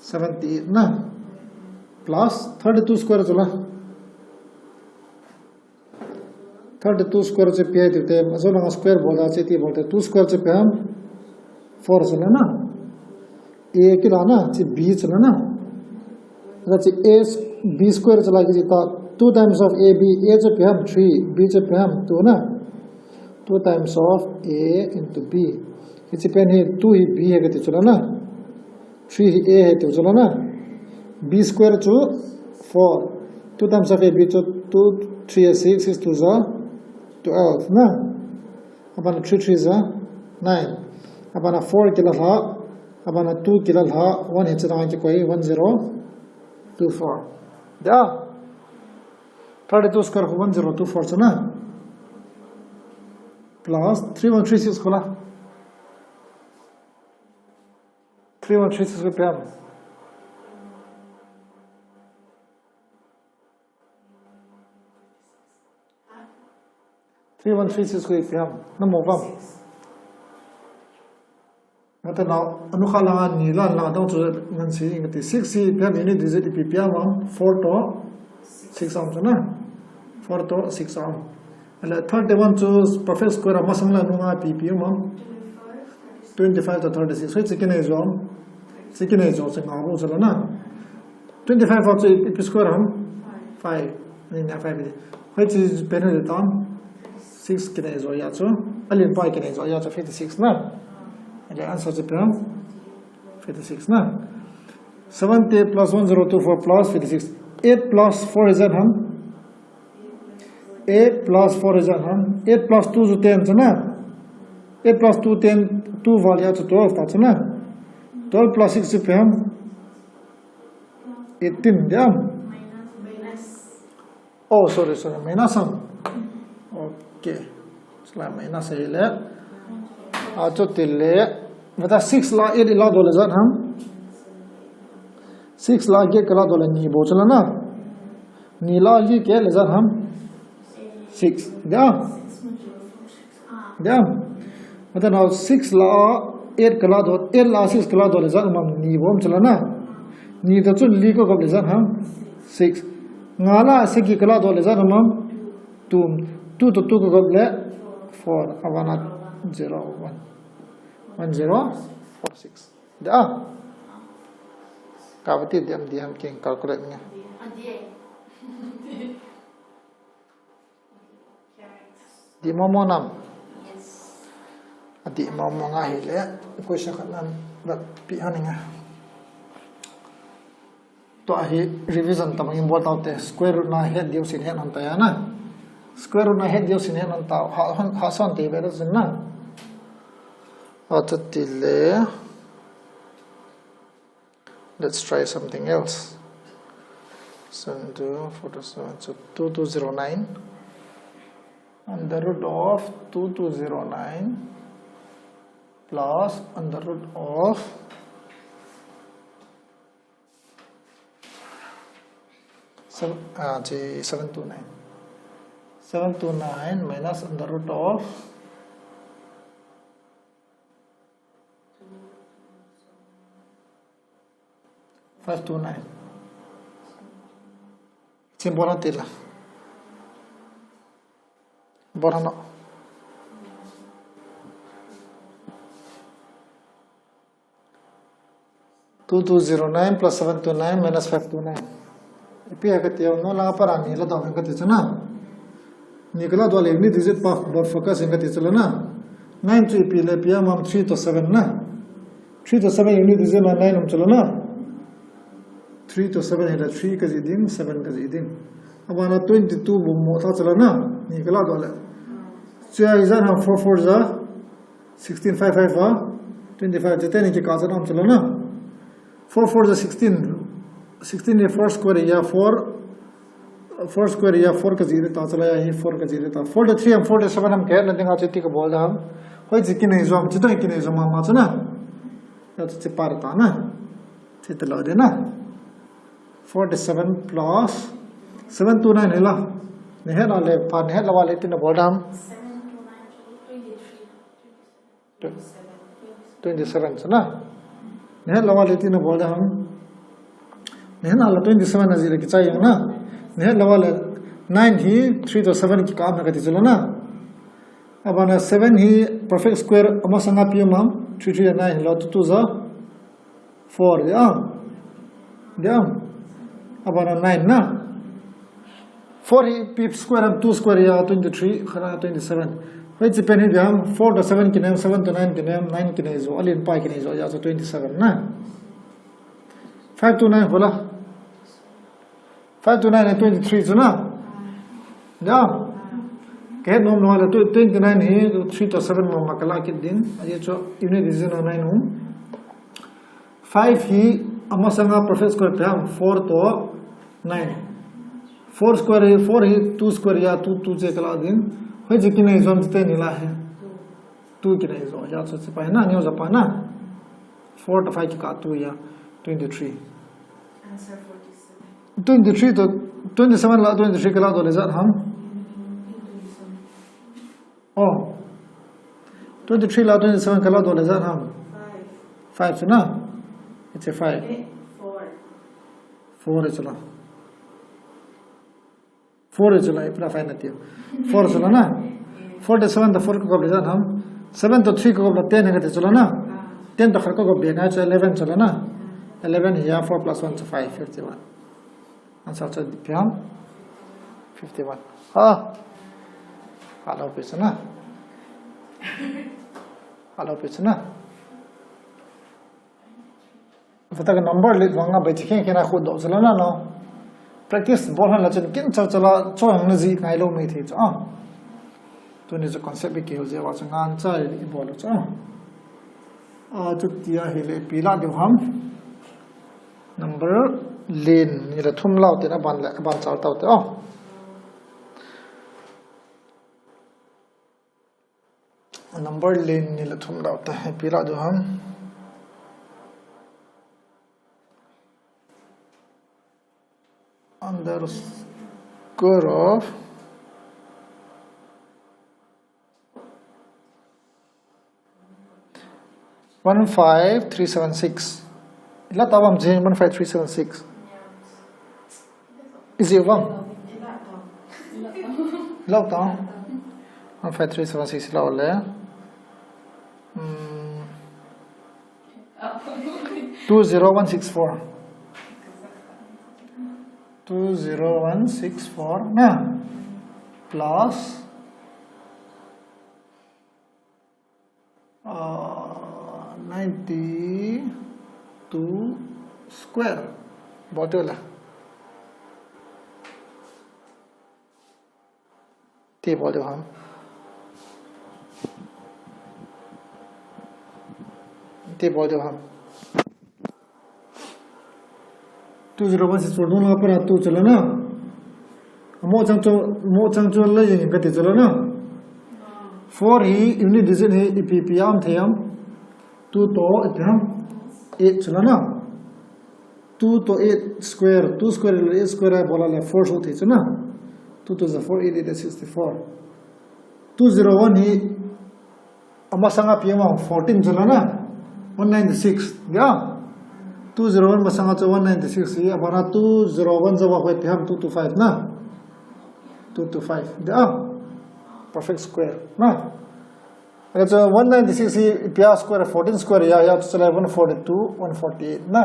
Seventy-eight na. Plus thirty-two square chu la. Thirty-two square chu ipi ham ti te, ajo langa square bol da chu iti bol te, two square chu ipi ham, four chu la na. A kila na, chu B chu la na. Chu A, B square chu la kiti ta, two times of A B, A chu ipi ham, three, B chu ipi ham, two na. Two times of A into B. Hiche pen hi two hi B hi kati chu la na. Three hi A hi ti chu la na. B square chu four. Two times of A B chu two, three a six, six two ja twelve na. Abana three three ja nine. Abana four kila lha. Abana two kila lha. One hi chu dang kikoi, one zero two four. Da. Thirty-two square ko one zero two four chu na. Plus three one three six ko la. Three one three six ko ipi ham. Three one three six ko ipi ham. Na mo pam. Mata na, anukha langa ni la, langa dong chu ngan si, ngan ti six si ipi ham, unit digit ipi ipi ham, four to six ham chu na. Four to six ham. Ele thirty-one chu perfect square amasang la nunga ipi ipi ham. Twenty-five to thirty-six. Hiche kinai jo ham. Hiche kinai jo chu nga bu chu la na. Twenty-five chu ipi square ham. Five. Ni na five ni. Hiche pen le tam. Six kinai jo a chu. Alen pa kinai jo a chu fifty-six na. Ele answer chu ipi ham. Fifty-six na. Seventy plus one zero two four plus fifty-six. Eight plus four is that ham? Eight plus four is that ham? Eight plus two chu ten chu na. Eight plus two ten, two val a chu twelve ta chu na. Twelve plus six chu ipi ham? Eighteen, diam? Oh, sorry, sorry. Minus ham. Okay. Sila minus a hi le. A chu ti le. Mata six la eight la do le jat ham. Six la eight ka la do le ni bo chu la na. Ni la eight ka le jat ham. Six. Da. Diam. Mata now six la eight ka la do, eight la six ka la do le jat ham ni bo chu la na. Ni ta chu li ko ka le jat ham. Six. Nga la sagi ka la do le jat ham. Two, two to two ka gop le four, abana zero one. One zero four six. Da. Ka bati diam diam king calculate nge. Di mo mo nam. Adi mo mo nga hi le. Question khat nan. But pi han nga. Tua hi revision tabang in bol tau te, square root na het diu sin het non ta ya na. Square root na het diu sin het non tau. Ha, ha, ha son te be sin na. Ata tile. Let's try something else. Seven two, four two seven, so two two zero nine. Under root of two two zero nine plus under root of Seven, ah, chi seven two nine. Seven two nine minus under root of five two nine. Simple na tila. Bol hon. Two two zero nine plus seven two nine minus five two nine. Ipi ham kati ham, nung lang a para ni ladoh ing kati chu na. Ni kaladoh le unit digit pa bol focus ing kati chu la na. Nine chu ipi le ipi ham, three to seven na. Three to seven unit digit na nine um chu la na. Three to seven hi la three kajih ding, seven kajih ding. Abana twenty-two bol mo ta chu la na. Ni kaladoh le. Chu a ijat ham, four four ja sixteen, five five a twenty-five, chuteng ni kikah chan um chu la na. Four four ja sixteen. Sixteen hi four square a four, four square a four kajih ding ta chu la, a hi four kajih ding ta. Forty-three ham forty-seven ham kahet na ding a chu iti kabol ding ham. Hoiche kinei jom, chuteng kinei jom mama chu na. Ya chu chi par ta na. Chi ta lou ding na. Forty-seven plus seven two nine hi la. Nahet a le, pa nahet lou a le iti nabol ding ham. Twenty-seven chu na. Nahet lou a le iti nabol ding ham. Nahet a le twenty-seven ajih le kichai jeng na. Nahet lou a le nine hi three to seven kikah na kati chu la na. Abana seven hi perfect square amasang a ipi um ham. Three three ja nine hi la, two two ja four, dia. Dia. Abana nine na. Four hi ipi square ham, two square a twenty-three, khat a twenty-seven. Hoiche pen hi dia ham, four to seven kinei, seven to nine kinei, nine kinei jo, alen pa kinei jo, ya chu twenty-seven na. Five two nine ho la. Five two nine hi twenty-three chu na. Ya. Kahet nom lou a le twenty-nine hi three to seven mama kalah kit ding. Ajeh chu unit digit na nine um. Five hi amasang a perfect square ipi ham, four to nine. Four square hi, four hi two square a two, two chu kalah ding. Hoiche kinei jom chuteng ni la hi. Two kinei jo, ya chu chi pa hi na, neo ja pa na. Four to five kikah two a, twenty-three. Answer forty-seven. Twenty-three to, twenty-seven la twenty-three kaladoh le ijat ham. Oh. Twenty-three la twenty-seven kaladoh le ijat ham. Five. Five chu na. It's a five. Eh, four. Four chu la. Four chu la, ipi la five nati. Four chu la na. Four to seven to four kagop le ijat ham. Seven to three kagop le ten hi kati chu la na. Ten to khat kagop be na chu eleven chu la na. Eleven hi a four plus one chu five, fifty-one. Answer chu ipi ham? Fifty-one. Ha. Alo pi chu na. Alo pi chu na. Vata ka number lit vang a bai chi khen khen a khu doh chu la na no. Practice bol hon la chun kin chal chal a chu hang na ji ngai lou mai thei chu a. Tuni chu concept i kihil jeh uva chu ngan cha i bol u chu a. A, chuti ahile ipi la diu ham. Number len ni le thum lau te na ban le, ban chal tau te o. Number len ni le thum lau te, ipi la diu ham. Under square of one five three seven six. Ila tabam je one five three seven six. Is it wrong? Ila ta. One five three seven six ila le. Hmm. Two zero one six four. Two zero one six four na. Plus, uh, ninety-two square. Bol diu le. Iti bol diu ham. Iti bol diu ham. Two zero one six four nung la para two chu la na. Mo chang chu, mo chang chu la yin kati chu la na. Four hi unit digit hi ipi ipi a um thei ham. Two to ipi ham. Eight chu la na. Two to eight square, two square le eight square a bol a le four soh thei chu na. Two two za four, eight eight sixty-four. Two zero one hi amasang a ipi ham fourteen chu la na. One ninety-six, ya. Two zero one masang a chu one ninety-six hi, abana two zero one za wa hoi ipi ham two two five na. Two two five, ya. perfect square na. Achu one ninety six hi ipi a square, fourteen square ahi, achu chule one forty two, one forty eight na.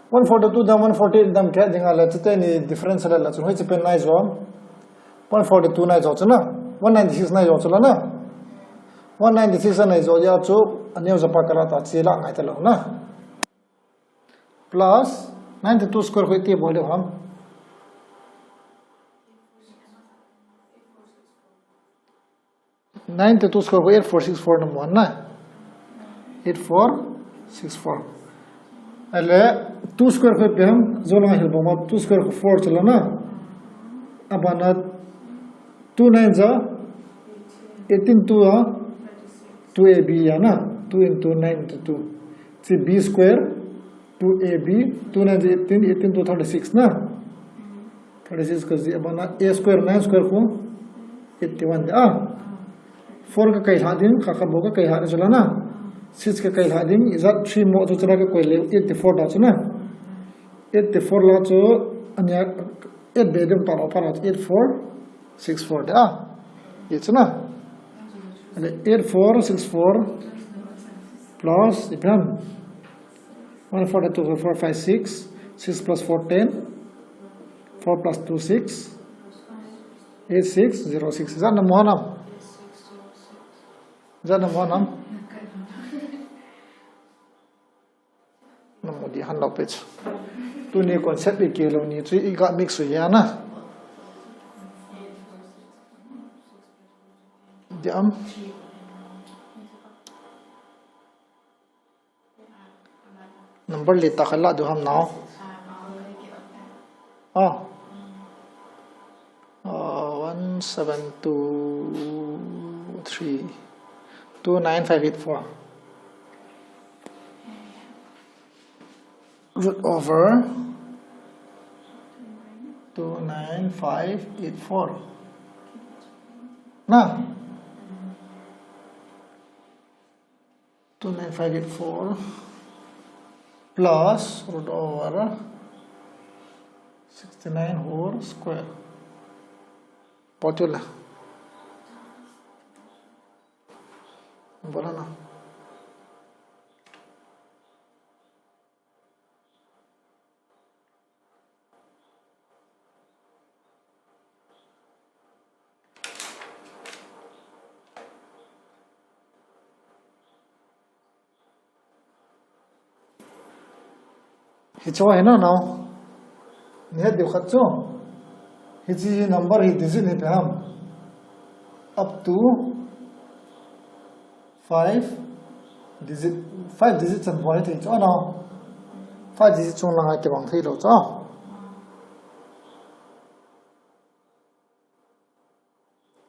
One forty two dam, one forty eight dam khat ding ahile, chuteni difference la la chu hoiche pen nai jo. One forty two nai jo chu na. One ninety six nai jo chu la na. One ninety six nai jo ahi chu, aneo japa kala ta, chule ngai talou na. Plus ninety two square khu iti bol diu ham. Ninety two square khu eight four six four na mu na. Eight four six four. Ahile two square khu ipi ham, jolanga hil bang ma, two square khu four chu la na. Abana two nine ja eighteen, two a two A B ahi na. Two into nine into two. Chu B square, two A B, two nine ja eighteen, eighteen two thirty six na. Thirty six khu ji, abana A square, nine square khu eighty one de a. Four ka kai lha ding, kha kha bou ka kai lha ding chu la na. Six ka kai lha ding, ijat three mo chu chu la ka koi le, eighty four da chu na. Eighty four la chu, ania, eight be ding ta lo pa la chu, eight four six four de a. Ye chu na. Ahile eight four six four plus, ipi ham. One forty two, four five six, six plus four ten, four plus two six, eight six zero six. Ijat na mu ham? Ijat na mu ham? Na mu di han lo page. Tuni concept i kilo ni chu i ga mix u ahi na. Diam. Number li ta khala du ham nao. Ah. Uh, one seven two three two nine five eight four. Root over two nine five eight four. Na? Two nine five eight four plus root over sixty nine whole square. Bol chu la. Bol na. Hichu hi na nao. Nahet diu khat chu. Hiche number hi digit hi ipi ham. Up to five digit, five digit chan bol hi thei chu nao. Five digit chung langa kibang thei lou chu.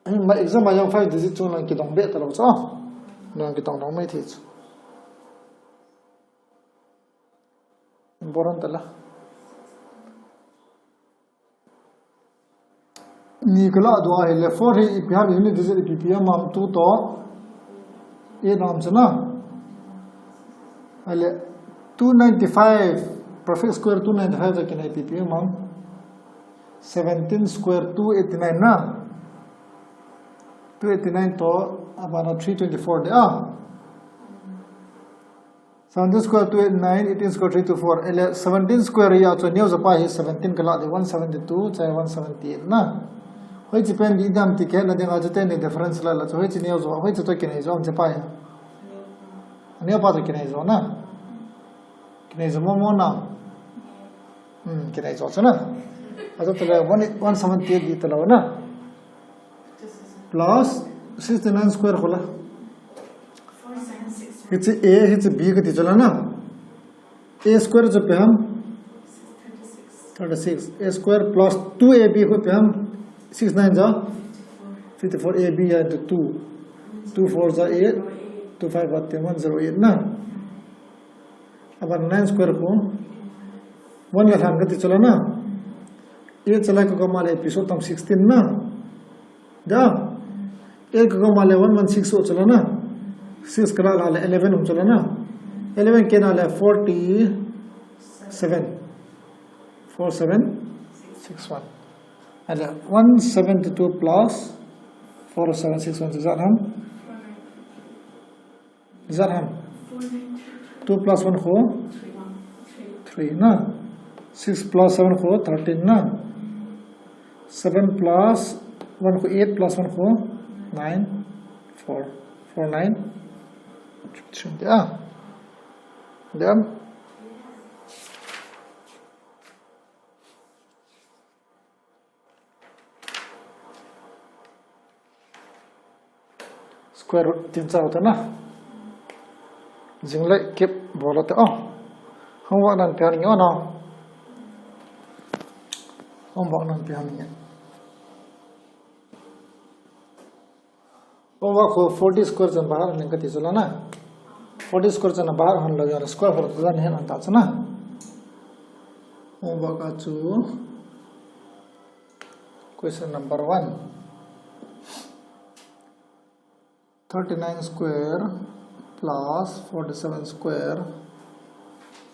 Ama exam a jong five digit chung lang kidong be talou chu. Nang kidong dong mai thei chu. Important tala. Ni kala dua hi le four hi ipi ham, unit digit ipi ipi ham, two to eight ham chu na. Ahile two ninety five, perfect square two ninety five to kinai ipi ipi ham. Seventeen square two eighty nine na. Two eighty nine to abana three twenty four de a. Seventeen square two eight nine, eighteen square three two four. Ahile seventeen square ahi chu neo japa hi seventeen kala de, one seventy two, chule one seventy eight na. Hoiche pen di dam ti khe na ding a chu teni difference la la chu hoiche neo jo, hoiche to kinai jo ham japa hi. Neo pa to kinai jo na. Kinai jo mo mo na. Hmm, kinai jo chu na. Achu tale one, one seventy eight di talou na. Plus sixty nine square khu la. Hiche A, hiche B kati chu la na. A square chu ipi ham? Thirty six. A square plus two A B khu ipi ham? Six nine ja fifty four, A B ahi chu two. Two four ja eight. Two five ja ten, one zero eight na. Aban nine square khu. One la lhan kati chu la na. Eight chala ka koma le episode tam sixteen na. Da. Eight ka koma le one one six chu la na. Six kala la le eleven um chu la na. Eleven kena le forty seven. Four seven six one. Ahile one seventy two plus Four seven six one chu ijat ham? Ijat ham? Two plus one khu? Three na. Six plus seven khu thirteen na. Seven plus one khu eight plus one khu nine. Four. Four nine. Chim de a. Dem. Square root tin chau ta na. Jing le kip bol ta o. Homework nan pian nge o na. Homework nan pian nge. Homework khu forty square chan bahar ning kati chu la na. Forty square chan bahar hon lo ya square hor la ne an ta chu na. Homework a chu question number one. Thirty-nine square plus forty-seven square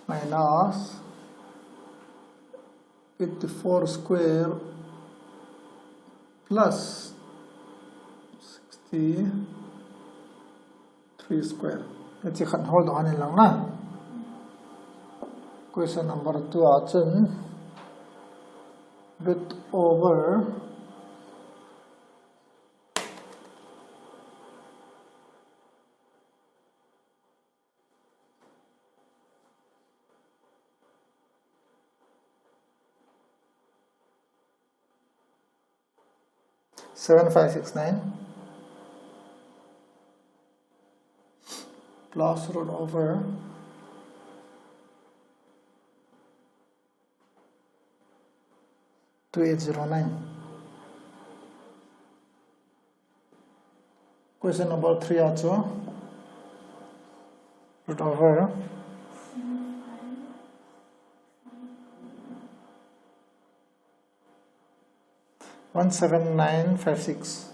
minus eighty-four square plus sixty-three square. Hiche khat hol doh in lang na. Question number two a chun root over seven five six nine plus root over two eight zero nine. Question number three a chu root over one seven nine five six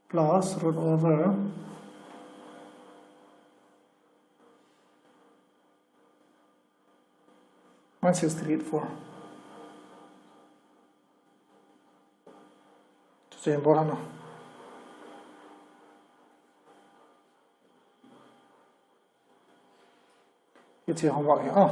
plus root over one six three eight four. Chuche bol hana. Hiche homework hi a.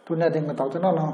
Tunia ding na tau te na na.